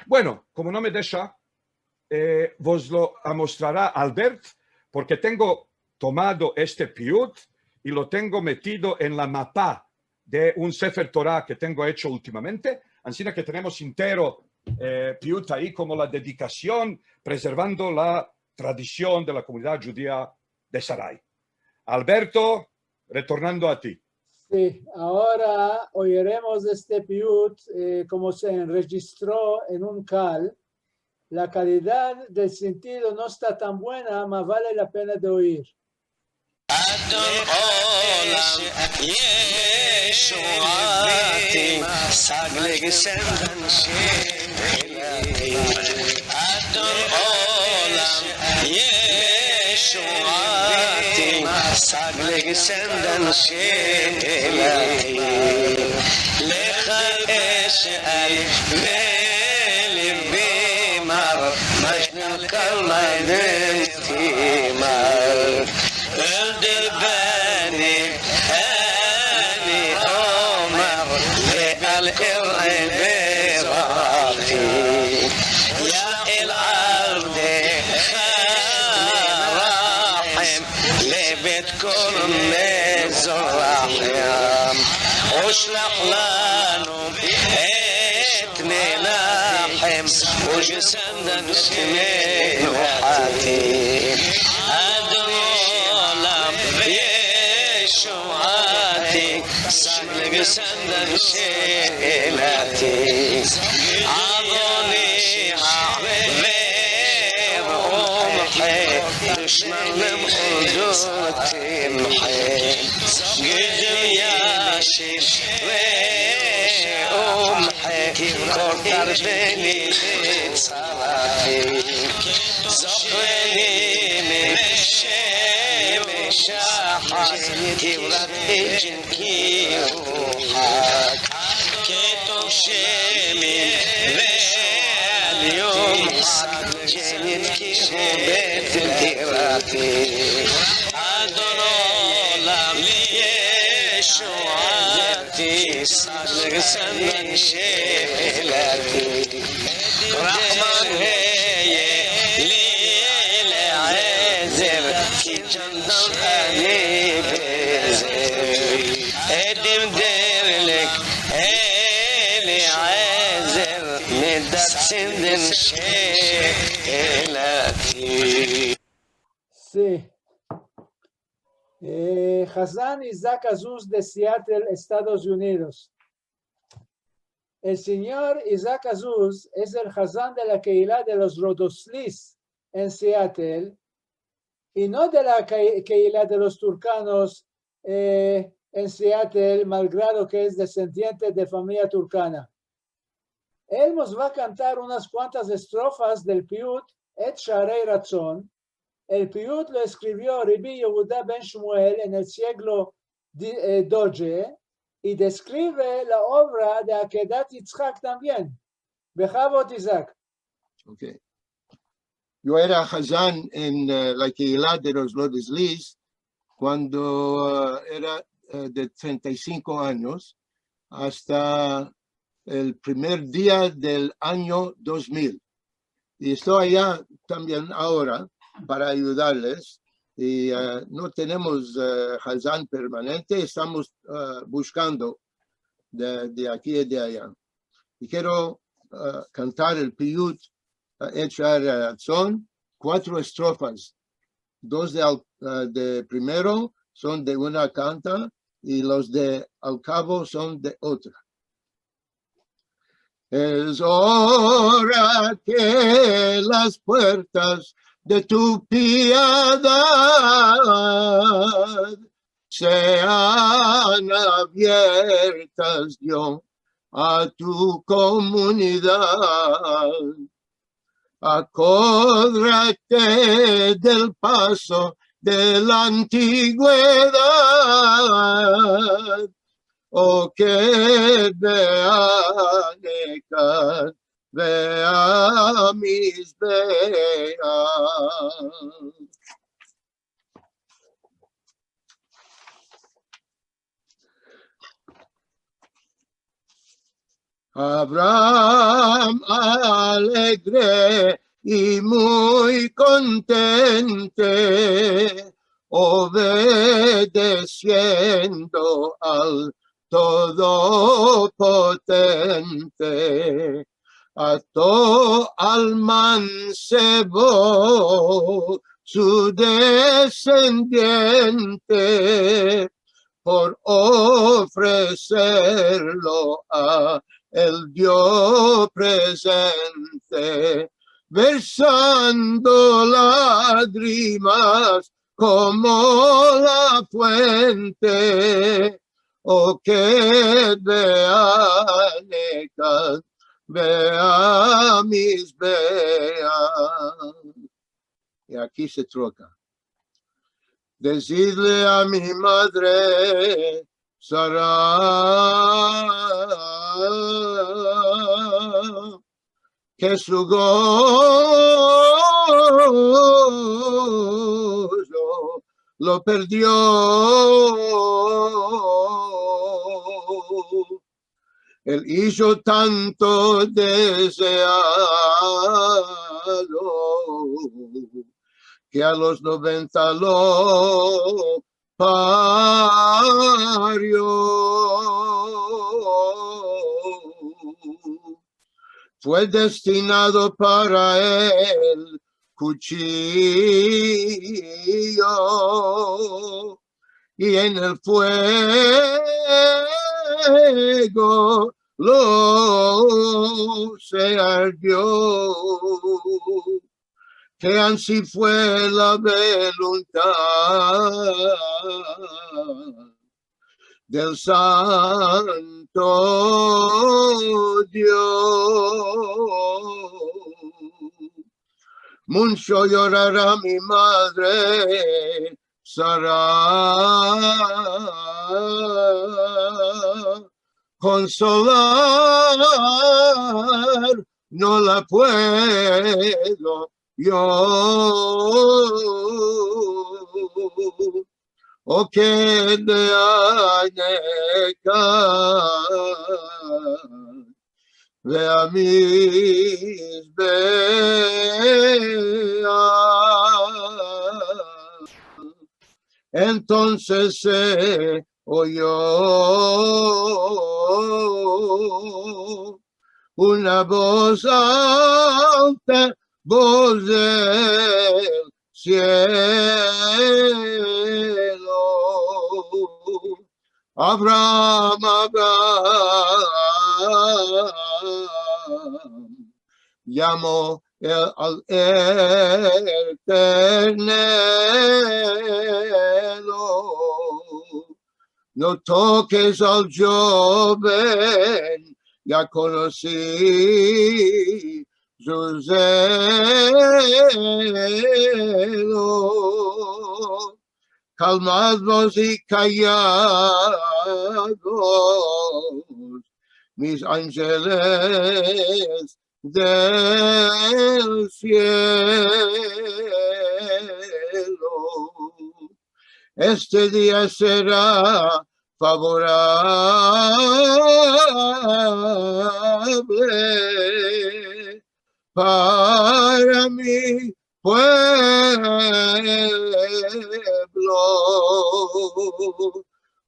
Bueno, komo no me desha, eh, vos lo amostrara Albert, porke tengo tomado este piut i lo tengo metido en la mapa de un Sefer Torah ke tengo echo ultimamente, ansina ke tenemos intero, eh, piut ayi komo la dedikasion, prezervando la tradision de la komunidad djudia de Saray. Alberto, retornando a ti. Si, agora oyeremos este piut, eh, komo se enrejistro en un kal. La kalidad del sentido no esta tan buena, mas vale la pena de oyir. Adon olam yeshuvati, sagleg semdan shelati. Adon olam yeshuvati, sagleg semdan shelati. Lecha esh al velibi mar, majnun kal majnun timar. korne zor lahem, oshlach lanu et Menahem, uj senden et Menuhati. Adon olam Yeshuati, sag le senden shelati. Adoni ha'ver umhe, dushmanim udutim he. Gidol yashiv umhe, kortar beni tzalati. Zokrenim shemesh shachar, kivrat ejin kiruhak. Ketok shemin ve'al yom ha'ad, kenit kihu bet tirati. Adon olam Yeshuati, sag le senden shelati. Rahman heye li le'ezer, ki djandan ani be'ezer. Edim derlik Eliezer, midat senden shelati. Sí. Eh, Hazan Isaac Azuz de Seattle, Estados Unidos. El señor Isaac Azuz es el hazan de la Kehila de los Rodosliz en Seattle, i no de la Ke-, Kehila de los Turkanos, eh, en Seattle, malgrado ke es desendiente de famiya turkana. El mos va a kantar unas kuantas estrofas del piyut Et Sha'arei Ratzon. El piyut lo eskrivio Rebi Yehuda ben Shmuel en el siglo di-, eh, dodje, i deskrive la ovra de Akedat Yitzhak tambien. Behavot, Isaac. Ok. Yo era hazan en, eh, la Kehila de los Rodosliz kuando, eh, era, eh, de trenta i sinko anyos asta el primer dia del anyo dos mil. I esto aya tambien agora para ayudarles. I, eh, no tenemos, eh, hazan permanente, estamos, eh, bushkando de, de aki i de aya. I kero, eh, kantar el piyut, eh, Et Sha'arei Ratzon, kuatro estrofas. Dos de al-, eh, de primero son de una kanta i los de al kavo son de otra. Es ora ke las puertas de tu piadad sean aviertas, Dios, a tu komunidad. Akodrate del paso de la antigvedad, o ke ve'ane kan ve'amizbeach. Abraham alegre i muy kontente, obedesiendo al Todopotente, ato al mansebo su desendiente, por ofreserlo a el Dio prezente, versando lagrimas komo la fuente, o ke ve'ane kan ve'amizbeach. I aki se troka. Dezidle a mi madre Sara ke su gozo lo perdio. El ijo tanto dezeado ke a los noventa lo pario. Fue destinado para el kuchillo, i en el fuego lo se ardio, ke ansi fue la voluntad del Santo Dio. Muncho yorara mi madre Sara, konsolar no la puedo yo. O ke de aneka ve a mis bea. Entonses se oyo una voz alta, voz del sielo. Abraham, Abraham, yamo el, al Eternelo. No tokes al djoven, ya konosi su zelo. Kalmad vos i kayad vos, mis anjeles del sielo. Este dia sera favorable para mi puevlo.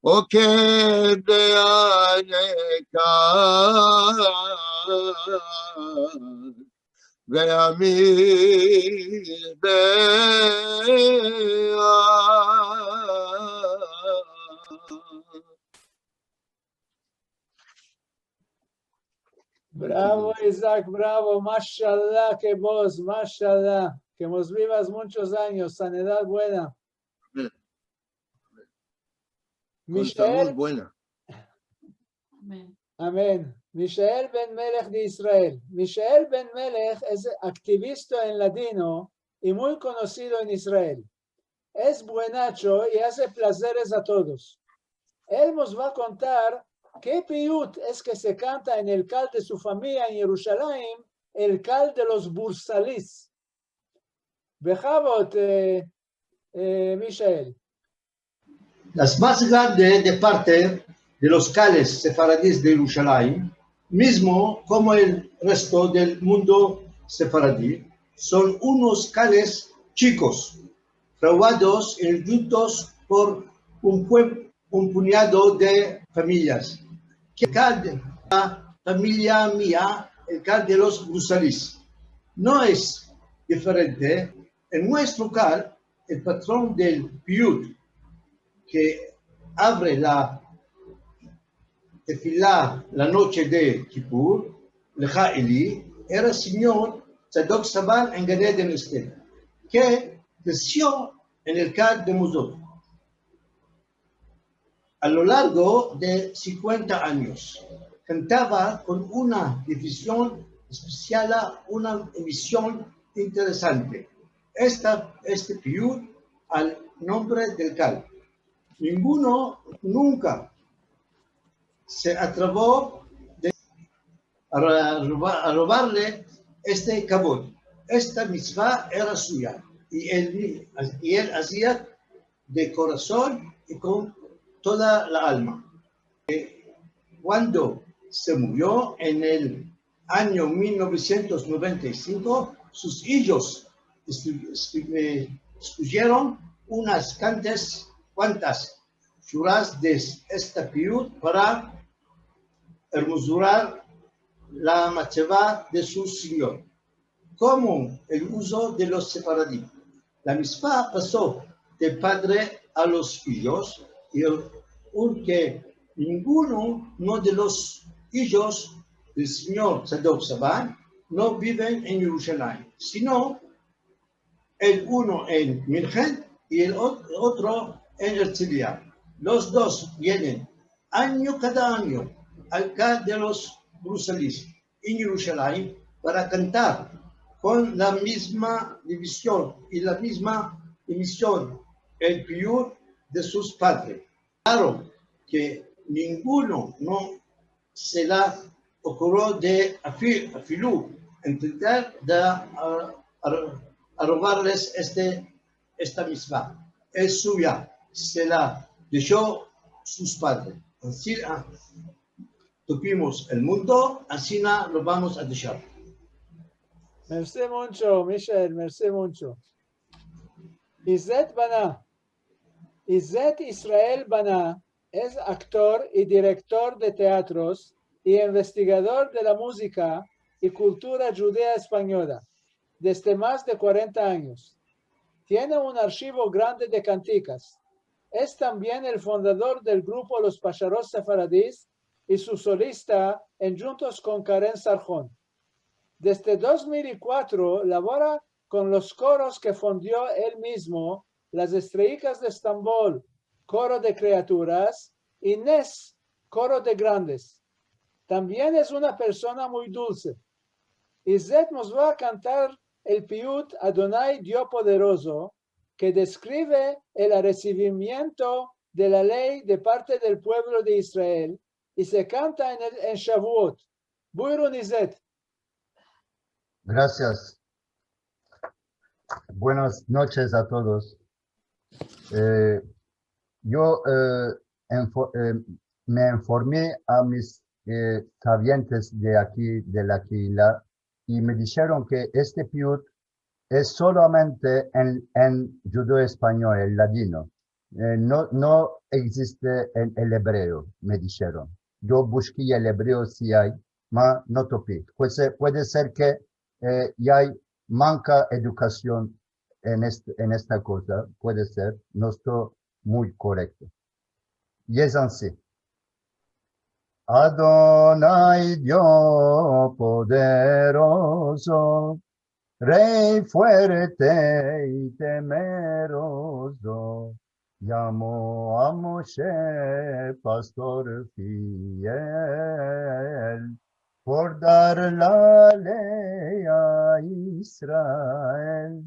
O ke de aneka ve a mis bea. Bravo, Isaac, bravo. Mashallah, ke voz, mashallah. Ke mos vivas munchos anyos, sanedad buena. Amen. Amen. Kon salud buena. Amen. Amen. Mishael ben Melech de Israel. Mishael ben Melech es aktivista en ladino i muy konosido en Israel. Es buenacho i aze plazeres a todos. El mos va a kontar ke piyut es ke se kanta en el kal de su famiya en Yerushalayim, el kal de los Bursalis. Bekavod, e, e, Mishael. Las mas grande de parte de los kales sefaradis de Yerushalayim, mizmo komo el resto del mundo sefaradi, son unos kales chikos, frauados i endjuntos por un pue-, un punyado de famiyas. El kal de la famiya mia, el kal de los Bursalis, no es diferente. En muestro kal, el patron del piyut ke avre la tefila la noche de Kipur, Lecha Eli, era sinyor Tzadok Sabar en Gan Eden Este, ke kresio en el kal de Mozot. A lo largo de sinkuenta anyos, kantava kon una divizion espesial, una emision interesante. Esta, este piyut al nombre del kal. Ninguno nunka se atravo de a ro-, a roba-, a robarle este kavod. Esta mitzva era suya, i el, i el azia de korason i kon toda la alma. Kuando se murio en el anyo mil novesientos noventa i sinko, sus ijos estu-, estu-, e, eskujeron unas kuantas kuantas shuras de este piyut para ermozurar la matseva de su sinyor, komo el uzo de los sefaradim. La mitzva paso de padre a los ijos, i aunke ninguno no de los ijos del sinyor Tzadok Saban no biven en Yerushalayim, sino el uno en Minhen i el ot-, otro en Ertzilia. Los dos vienen anyo kada anyo al ka de los Bruselis en Yerushalayim para kantar kon la mizma divizion i la mizma emision el piyut de sus padres. Klaro ke ninguno no se la okuro de afi-, afilu entender de, a, a, arobarles este, esta mitzva. Es suya, se la desho sus padres. Ansi, a, tupimos el mundo, ansina lo vamos a deshar. Mersi muncho, Michael, mersi muncho. Izet Bana. Izet Israel Bana es aktor i direktor de teatros i investigador de la muzika i kultura djudea espanyola desde mas de kuarenta anyos. Tiene un arshivo grande de kantikas. Es tambien el fundador del grupo Los Pasharot Sefaradis i su solista endjuntos kon Karen Sarhon. Desde dos mil i kuatro lavora kon los koros ke fundio el mizmo, Las Estreikas de Estambol, koro de kriaturas, i Nes, koro de grandes. Tambien es una persona muy dulse. Izet mos va a kantar el piyut Adonai Dio Poderozo, ke deskrive el aresivimiento de la ley de parte del puevlo de Israel, i se kanta en el, en Shavuot. Buyurun, Izet. Grasias. Buenas noches a todos. E, yo, e, enfo-, e, me informi a mis, e, savientes de aki, de la Kehila, i me disheron ke este piyut es solamente en, en djudeo-espanyol, el ladino. E, no, no egziste en el ebreo, me disheron. Yo bushki el ebreo si ay, ma no topi. Puede ser, puede ser ke, e, i ay manka edukasion en est-, en esta koza, puede ser, no esto muy korekto. I es ansi. Adonai Dio poderozo, Rey fuerte i temerozo, yamo a Moshe, pastor fiel, por dar la ley a Israel.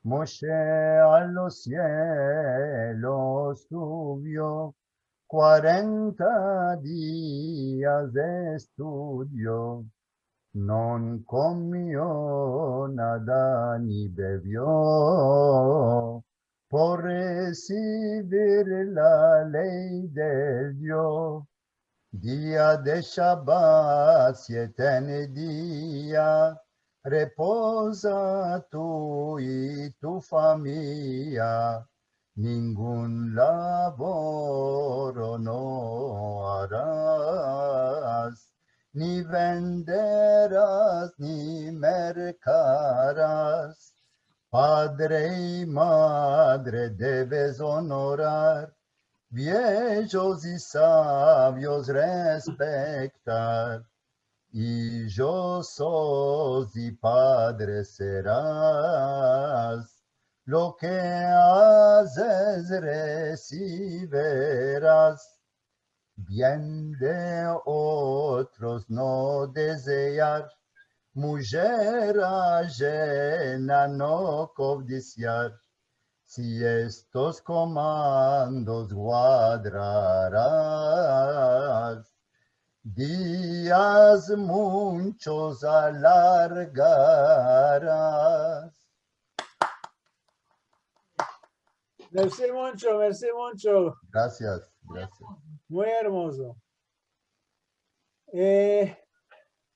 Moshe a los sielos suvio, kuarenta dias estudio, no komio nada ni bevio, por resivir la ley del Dio. Dia de Shabat, siete dia, repoza tu i tu famiya, ningun lavoro no aras, ni venderas, ni merkaras. Padre i madre deves onorar, viejos i savios respektar. Ijos sos i padres seras, lo ke azes resiveras. Bien de otros no dezear, mujer ajena no kovdisiar. Si estos komandos guadraras, dias munchos alargaras. Mersi muncho, mersi muncho. Grasias, grasias. Muy ermozo. Eh,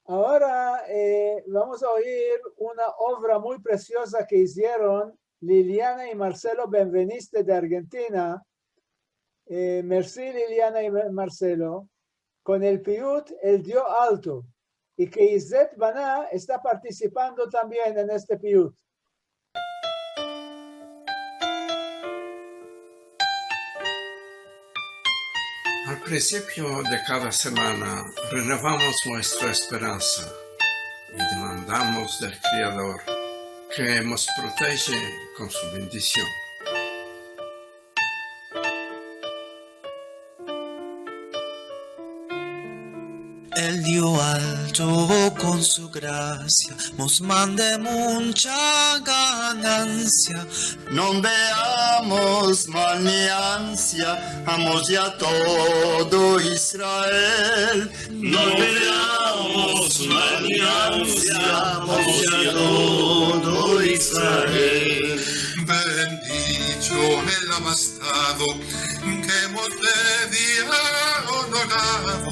agora, eh, vamos a oir una ovra muy presioza ke izieron Liliana i Marcelo Benveniste de Argentina, eh, mersi Liliana i Mar-, Marselo, kon el piyut El Dio Alto, i ke Izet Bana esta partisipando tambien en este piyut. Al prinsipio de kada semana renovamos muestra esperansa i demandamos del Kriador ke mos proteje kon su bendision. El Dio Alto kon su grasia mos mande muncha ganansia. No veamos mal ni ansia, a Mos i a todo Israel. No veamos mal ni ansia, a Mos i a todo Israel. Bendicho el abastado, ke mos de dia onorado.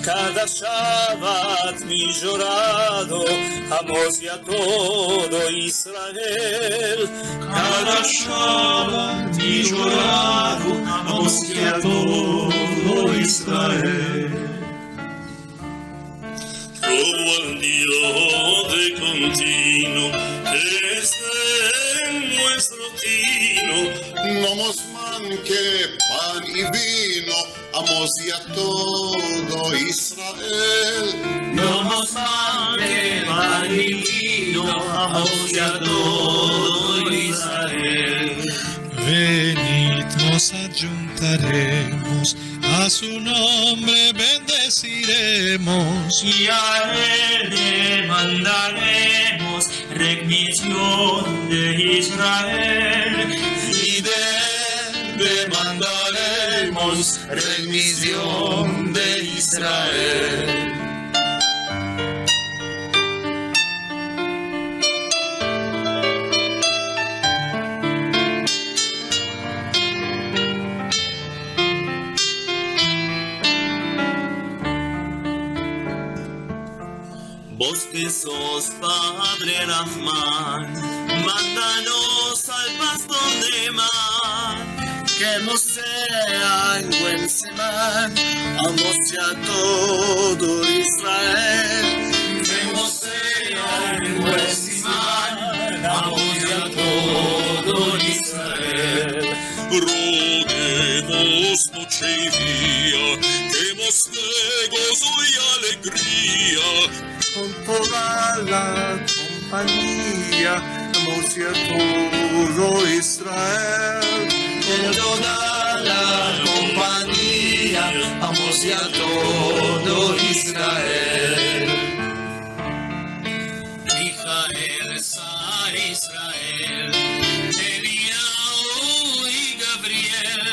Kada Shabat mijorado, a Mos i a todo Israel. Kada Shabat mijorado, a Mos i a todo Israel. Rogo al Dio de kontinuo, ke este muestro tino. No mos manke pan i vino, a Mos i a todo Israel. No mos manke pan i vino, a Mos i a todo Israel. Venid, mos ayuntaremos, a su nombre bendesiremos. I a el demandaremos remision de Israel. I de el demandaremos remision de Israel. Vos ke sos Padre Rahman, mandanos al pastor de mar. Ke mos sea en buen siman, a Mos i a todo Israel. Ke mos sea en buen siman, a Mos i a todo Israel. Roguemos noche i dia, ke mos de gozo i alegria. Kon toda la kompanyia, a Mos i a todo Israel. Kon toda la kompanyia, a Mos i a todo Israel. Mijael, Sar Israel, Eliyahu i Gabriel,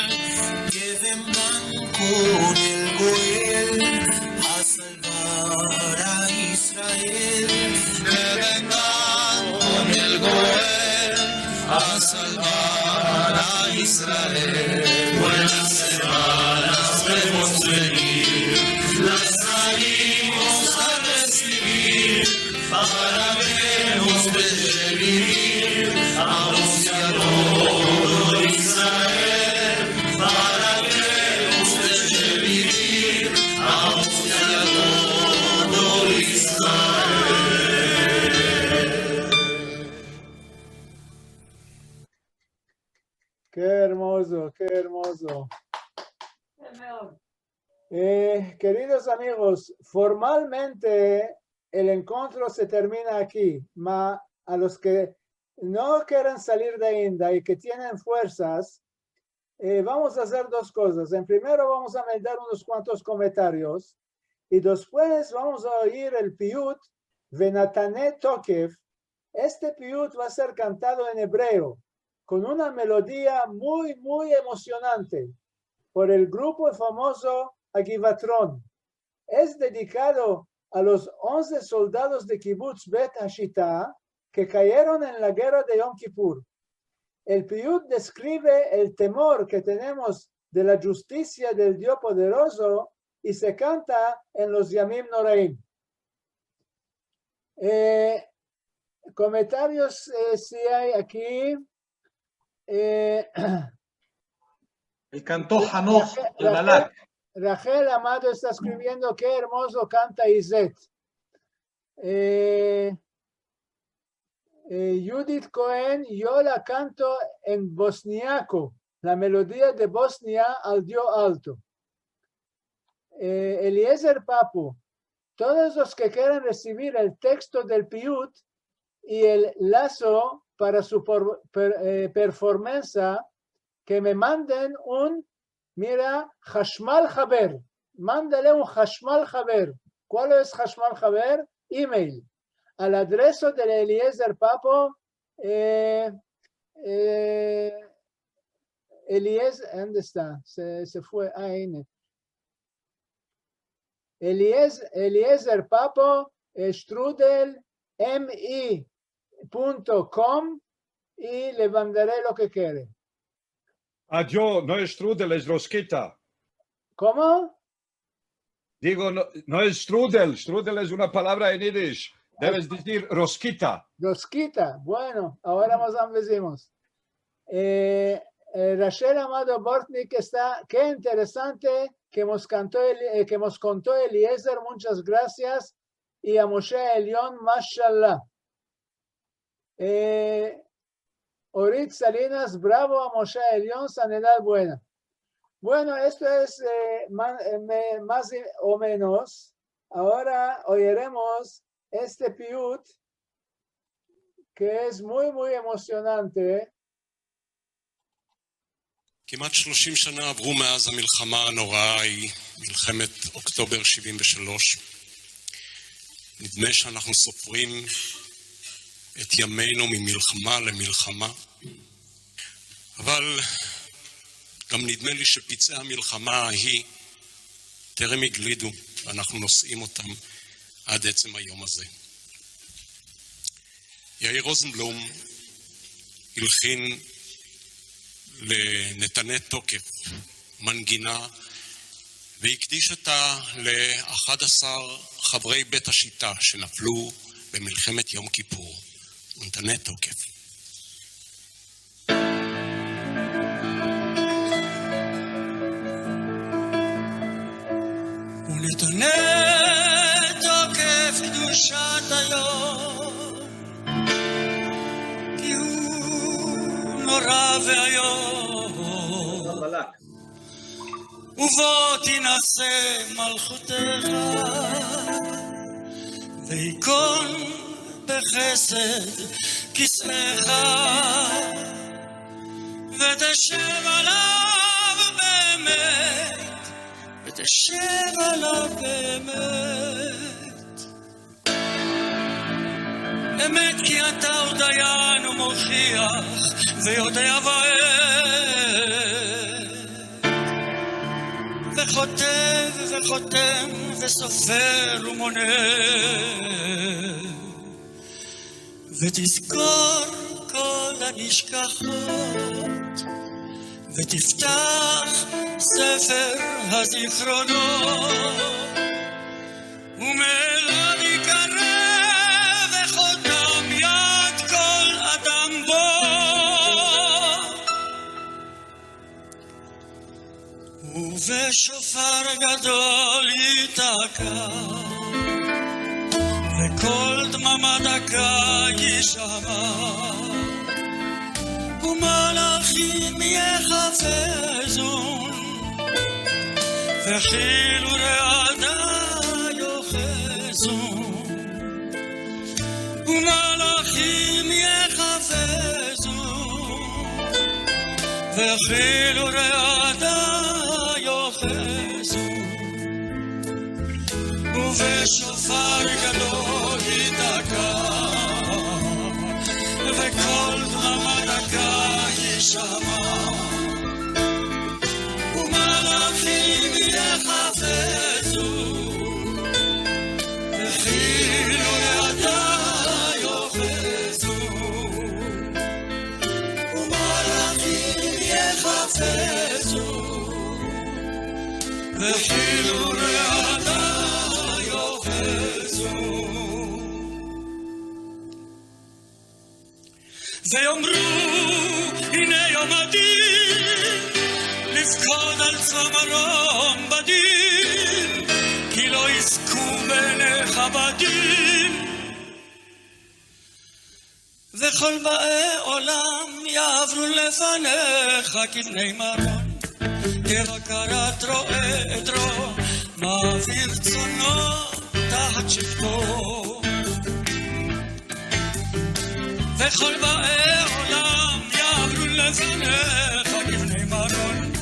ke vengan kon el Goel a salvar a Israel. Ke vengan kon el Goel a salvar a Israel. Buenas semanas vemos venir, las salimos a resivir. Para ke mos deje bivir, a Mos i a todo Israel. Para ke mos deje bivir, a Mos i a todo Israel. Ke ermozo, ke ermozo. Eh, keridos amigos, formalmente el enkontro se termina aki, ma a los ke no keren salir de ainda i ke tienen fuersas, eh, vamos a azer dos kozas. En primero vamos a mandar unos kuantos komentarios i despues vamos a oyir el piyut Venatane Tokef. Este piyut va a ser kantado en ebreo, kon una melodia muy, muy emosionante, por el grupo famozo Agivatron. Es dedikado a los onze soldados de Kibutz Bet Hashita ke kayeron en la gerra de Yom Kipur. El piyut deskrive el temor ke tenemos de la djustisia del Dio poderozo i se kanta en los Yamim Noraim. Eh, komentarios, eh, si ay aki. Eh, El kanto Hanoh, Rachel, el Rachel, malak. Rachel Amado esta eskriviendo: "Ke ermozo kanta Izet". Eh, eh, Yudit Koen: "Yo la kanto en bosniako, la melodia de Bosnia al Dio alto". Eh, Eliezer Papo: "Todos los ke keran resivir el teksto del piyut i el lazo para su por-, per-, eh, performansa, ke me manden un, mira, hashmal haber. Mandale un hashmal haber". Kual es hashmal haber? Email. Al adreso de Eliezer Papo, eh, eh, Eliez-, onde esta? Se, se fue. Ah, ene. Eliez-, Eliezer Papo, eh, strudel, M I punto com, i le mandare lo ke kere. Adio, no es strudel, es roskita. Komo? Digo, no, no es strudel. Strudel es una palavra en idish. Deves dizir roskita. Roskita. Bueno, agora mos ambezimos. Eh, eh, Rachel Amado Bortnick esta: "Ke interesante ke mos kanto El-, eh, ke mos konto Eliezer, munchas grasias, i a Moshe Elyon, mashallah". Eh, Orit Salinas: "Bravo a Moshe Elyon, sanidad buena". Bueno, esto es, eh, ma-, eh, me-, mas i-, o menos. Agora oyeremos este piyut, ke es muy, muy emosionante. כמעט שלושים שנה עברו מאז המלחמה הנוראה ההיא, מלחמת אוקטובר שבעים ושלוש. נדמה שאנחנו סופרים את ימינו ממלחמה למלחמה, אבל גם נדמה לי שפצעי המלחמה ההיא טרם הגלידו, ואנחנו נושאים אותם עד עצם היום הזה. יאיר רוזנבלום הלחין לנתנה תוקף מנגינה, והקדיש אותה לאחד עשר חברי בית השיטה שנפלו במלחמת יום כיפור. נתנה תוקף. ונתנה תוקף קדושת היום, כי הוא נורא ואיום. ובו תינשא מלכותך, וייכון בחסד כסאך, ותשב עליו באמת, ותשב עליו באמת. אמת כי אתה הוא דיין ומוכיח ויודע ועד, וכותב וחותם וסופר ומונה, ותזכור כל הנשכחות, ותפתח ספר הזכרונות, ומאליו יקרב וחותם יד כל אדם בו. ובשופר גדול יתקע, וקול דממה דקה ישמע, ומלאכים יחפזון, וחיל ורעדה יאחזון. ומלאכים יחפזון, וחיל ורעדה יאחזון. ובשופר גדול יתקע, וקול דממה דקה ישמע, ומלאכים יחפזון, וחיל ורעדה יאחזון, ומלאכים יחפזון, וחיל ורעדה יאחזון. ויאמרו, הנה יום הדין, תפקוד על צמרון בדין, כי לא יזכו בעיניך בדין. וכל באי עולם יעברו לפניך כבני מרון, כבקרת רועה עדרו, מעביר צאנו תחת שבטו. וכל באי עולם יעברו לפניך כבני מרון,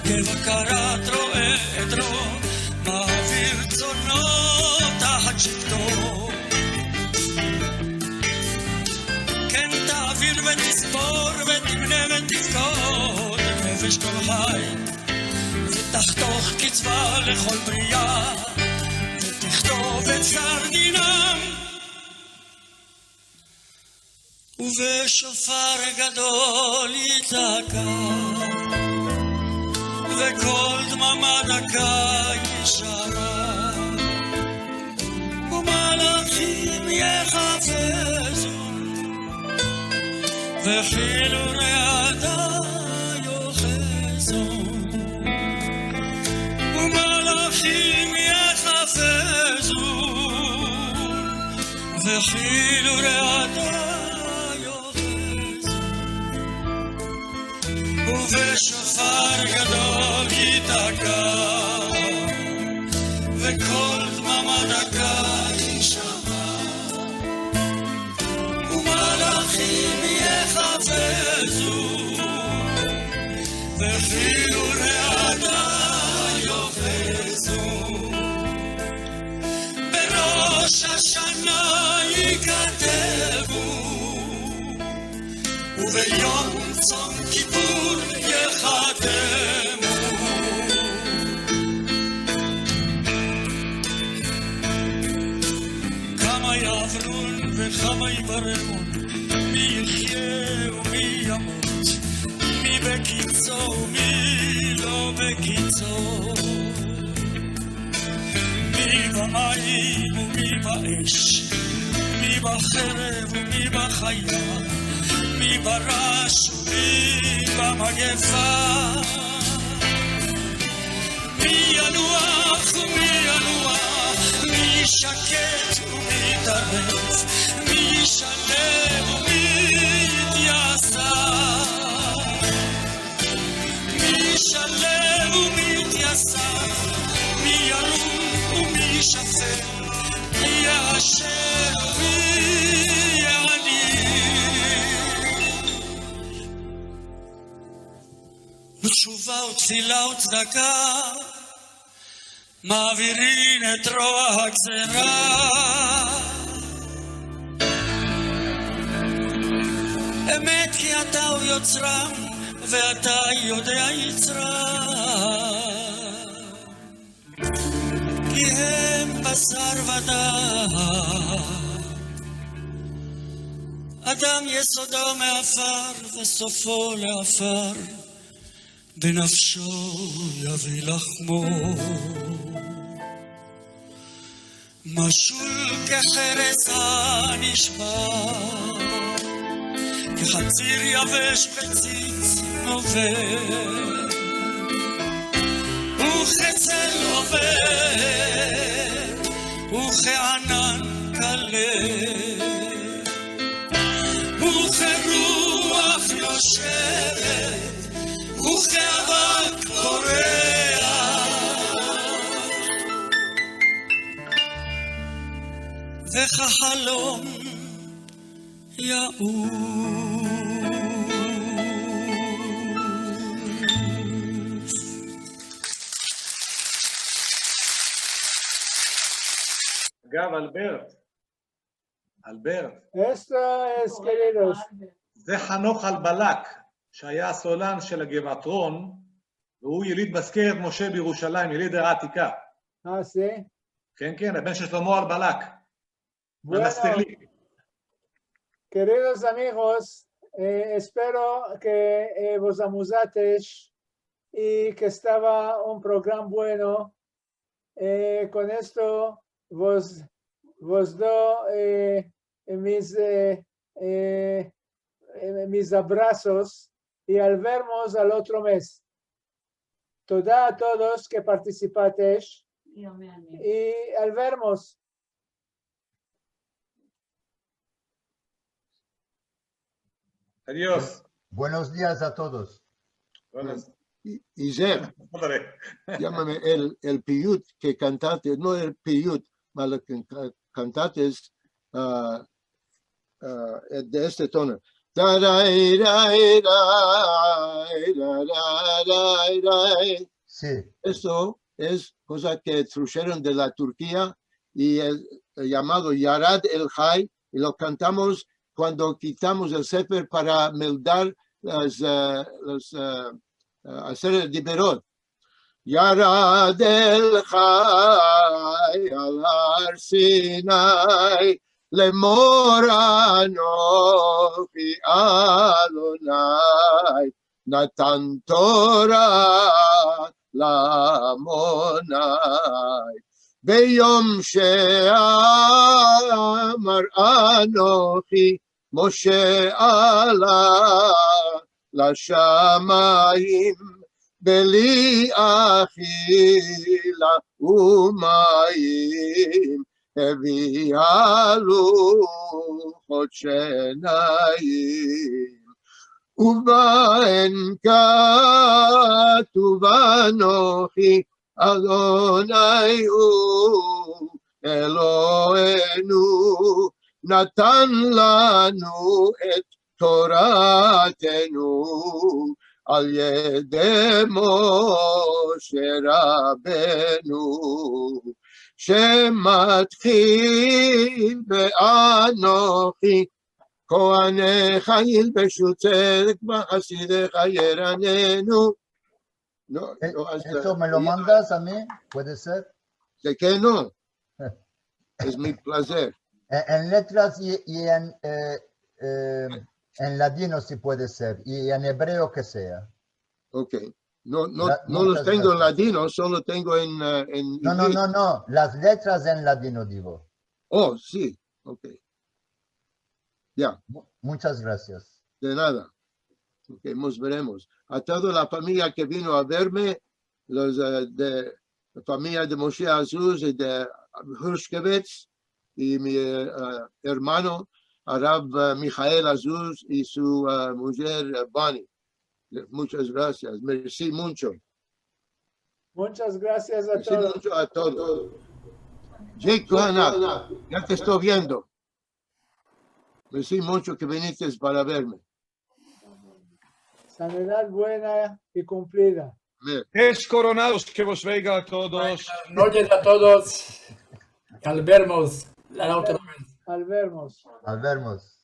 כבקרת רועה עדרו, מעביר צאנו תחת שבטו. כן תעביר ותספור ותמנה ותפקוד נפש כל חי, ותחתוך קצבה לכל ברייה, ותכתוב את גזר דינם. ובשופר גדול יתקע, וקול דממה דקה ישמע, ומלאכים יחפזו, וחיל ורעדה יאחזו, ומלאכים יחפזו, וחיל ורעדה יאחזו, ובשופר גדול יתקע, וקול דממה דקה ישמע, ומלאכים יחפזו, וחיל ורעדה יאחזו. בראש השנה יכתבו, וביום צום כיפור יחתמו. כמה יעברון וכמה יברון, מי יחיה ומי ימות, מי בקיצו ומי לא בקיצו. מי במים ומי באש, מי בחרב ומי בחיה, מי ברעש ומי במגפה. מי ינוח ומי ינוע, מי ישקט ומי יטרף, מי ישלם ומי יתיאסר. מי ישלם ומי יתיאסר, מי ירום ומי ישפל, מי יעשר ומי יעני. ותשובה ותפילה וצדקה מעבירין את רוע הגזירה. אמת כי אתה הוא יוצרם, ואתה יודע יצרם, כי הם בשר ודם. אדם יסודו מעפר וסופו לעפר, בנפשו יביא לחמו. משול כחרס הנשבר, כחציר יבש בציץ נובר, וכצל עובר, וכענן קלה, וכרוח נושבת, וכאבק פורח, וכחלום יעוף. אגב, אלברט, אלברט. Esto es, queridos. זה חנוך על בלק, שהיה הסולן של הגבעתרון, והוא יליד מזכרת משה בירושלים, יליד העיר העתיקה. אה, סי? כן, כן, הבן של שלמה על בלק. Bueno, המסטרליק. Queridos amigos, eh, espero que, eh, vos amuzates y que estava un programa bueno. Eh, con esto vos, vos do, eh, mis, eh, eh, eh, mis abrasos y al vermos al otro mes. Toda a todos ke partisipatesh. I amen, amen. I al vermos. Adios. Buenos dias a todos. Buenos. I, Izer, padre, yamame el, el piyut ke kantate, no el piyut, ma lo ke ka-, kantates, a, a, de este tono. Tarai, rai, rai, ra, ra, rai, rai. Si. Esto es koza ke trusheron de la Turkia i es yamado Yarad el Hay, i lo kantamos kuando kitamos el sefer para meldar las, e, los, e, e, aser el diberot. Yarad el Hay al Har Sinai, lemor Anochi Adonai, Natan Tora Lamonai. Beyom She'amar Anochi Moshe Ala Lashamayim, Beli Achila Umayim, Hevi Haluchot Shenayim. Uben Ketuv Anochi Adonai Eloheinu, Natan lanu et Toratenu al yede Moshe Rabenu, Shematchil Be'anochi Kohanecha Yilbeshu Tzedek V'Chasidecha Yeranenu. No, e, no, hasta esto me lo mandas a mi? Puede ser? De ke no? Es mi plazer. E, en letras i, i en, e, e, en ladino si puede ser, i en ebreo ke sea. Okey. No, no, no los tengo en ladino, solo tengo en, e, en ivrit. No, no, no, no. Las letras en ladino, digo. O, si. Okey. Ya. Mu-, munchas grasias. De nada. Okey, mos veremos. A toda la famiya ke vino a verme, los, e, de la famiya de Moshe Azuz i de Hershkovitz, i mi, e, e, ermano, Arav, e, Michael Azuz i su, e, mujer, e, Bonnie. Munchas grasias. Mersi muncho. Munchas grasias a todos. Mersi muncho a todos. Jake Kohanev, ya te esto viendo. Mersi muncho ke vinites para verme. Sanidad buena i kumplida. Amen. Sesh koronados ke vos veiga a todos. Buenas noches a todos. Al vermos la otra vez. Al vermos. Al vermos.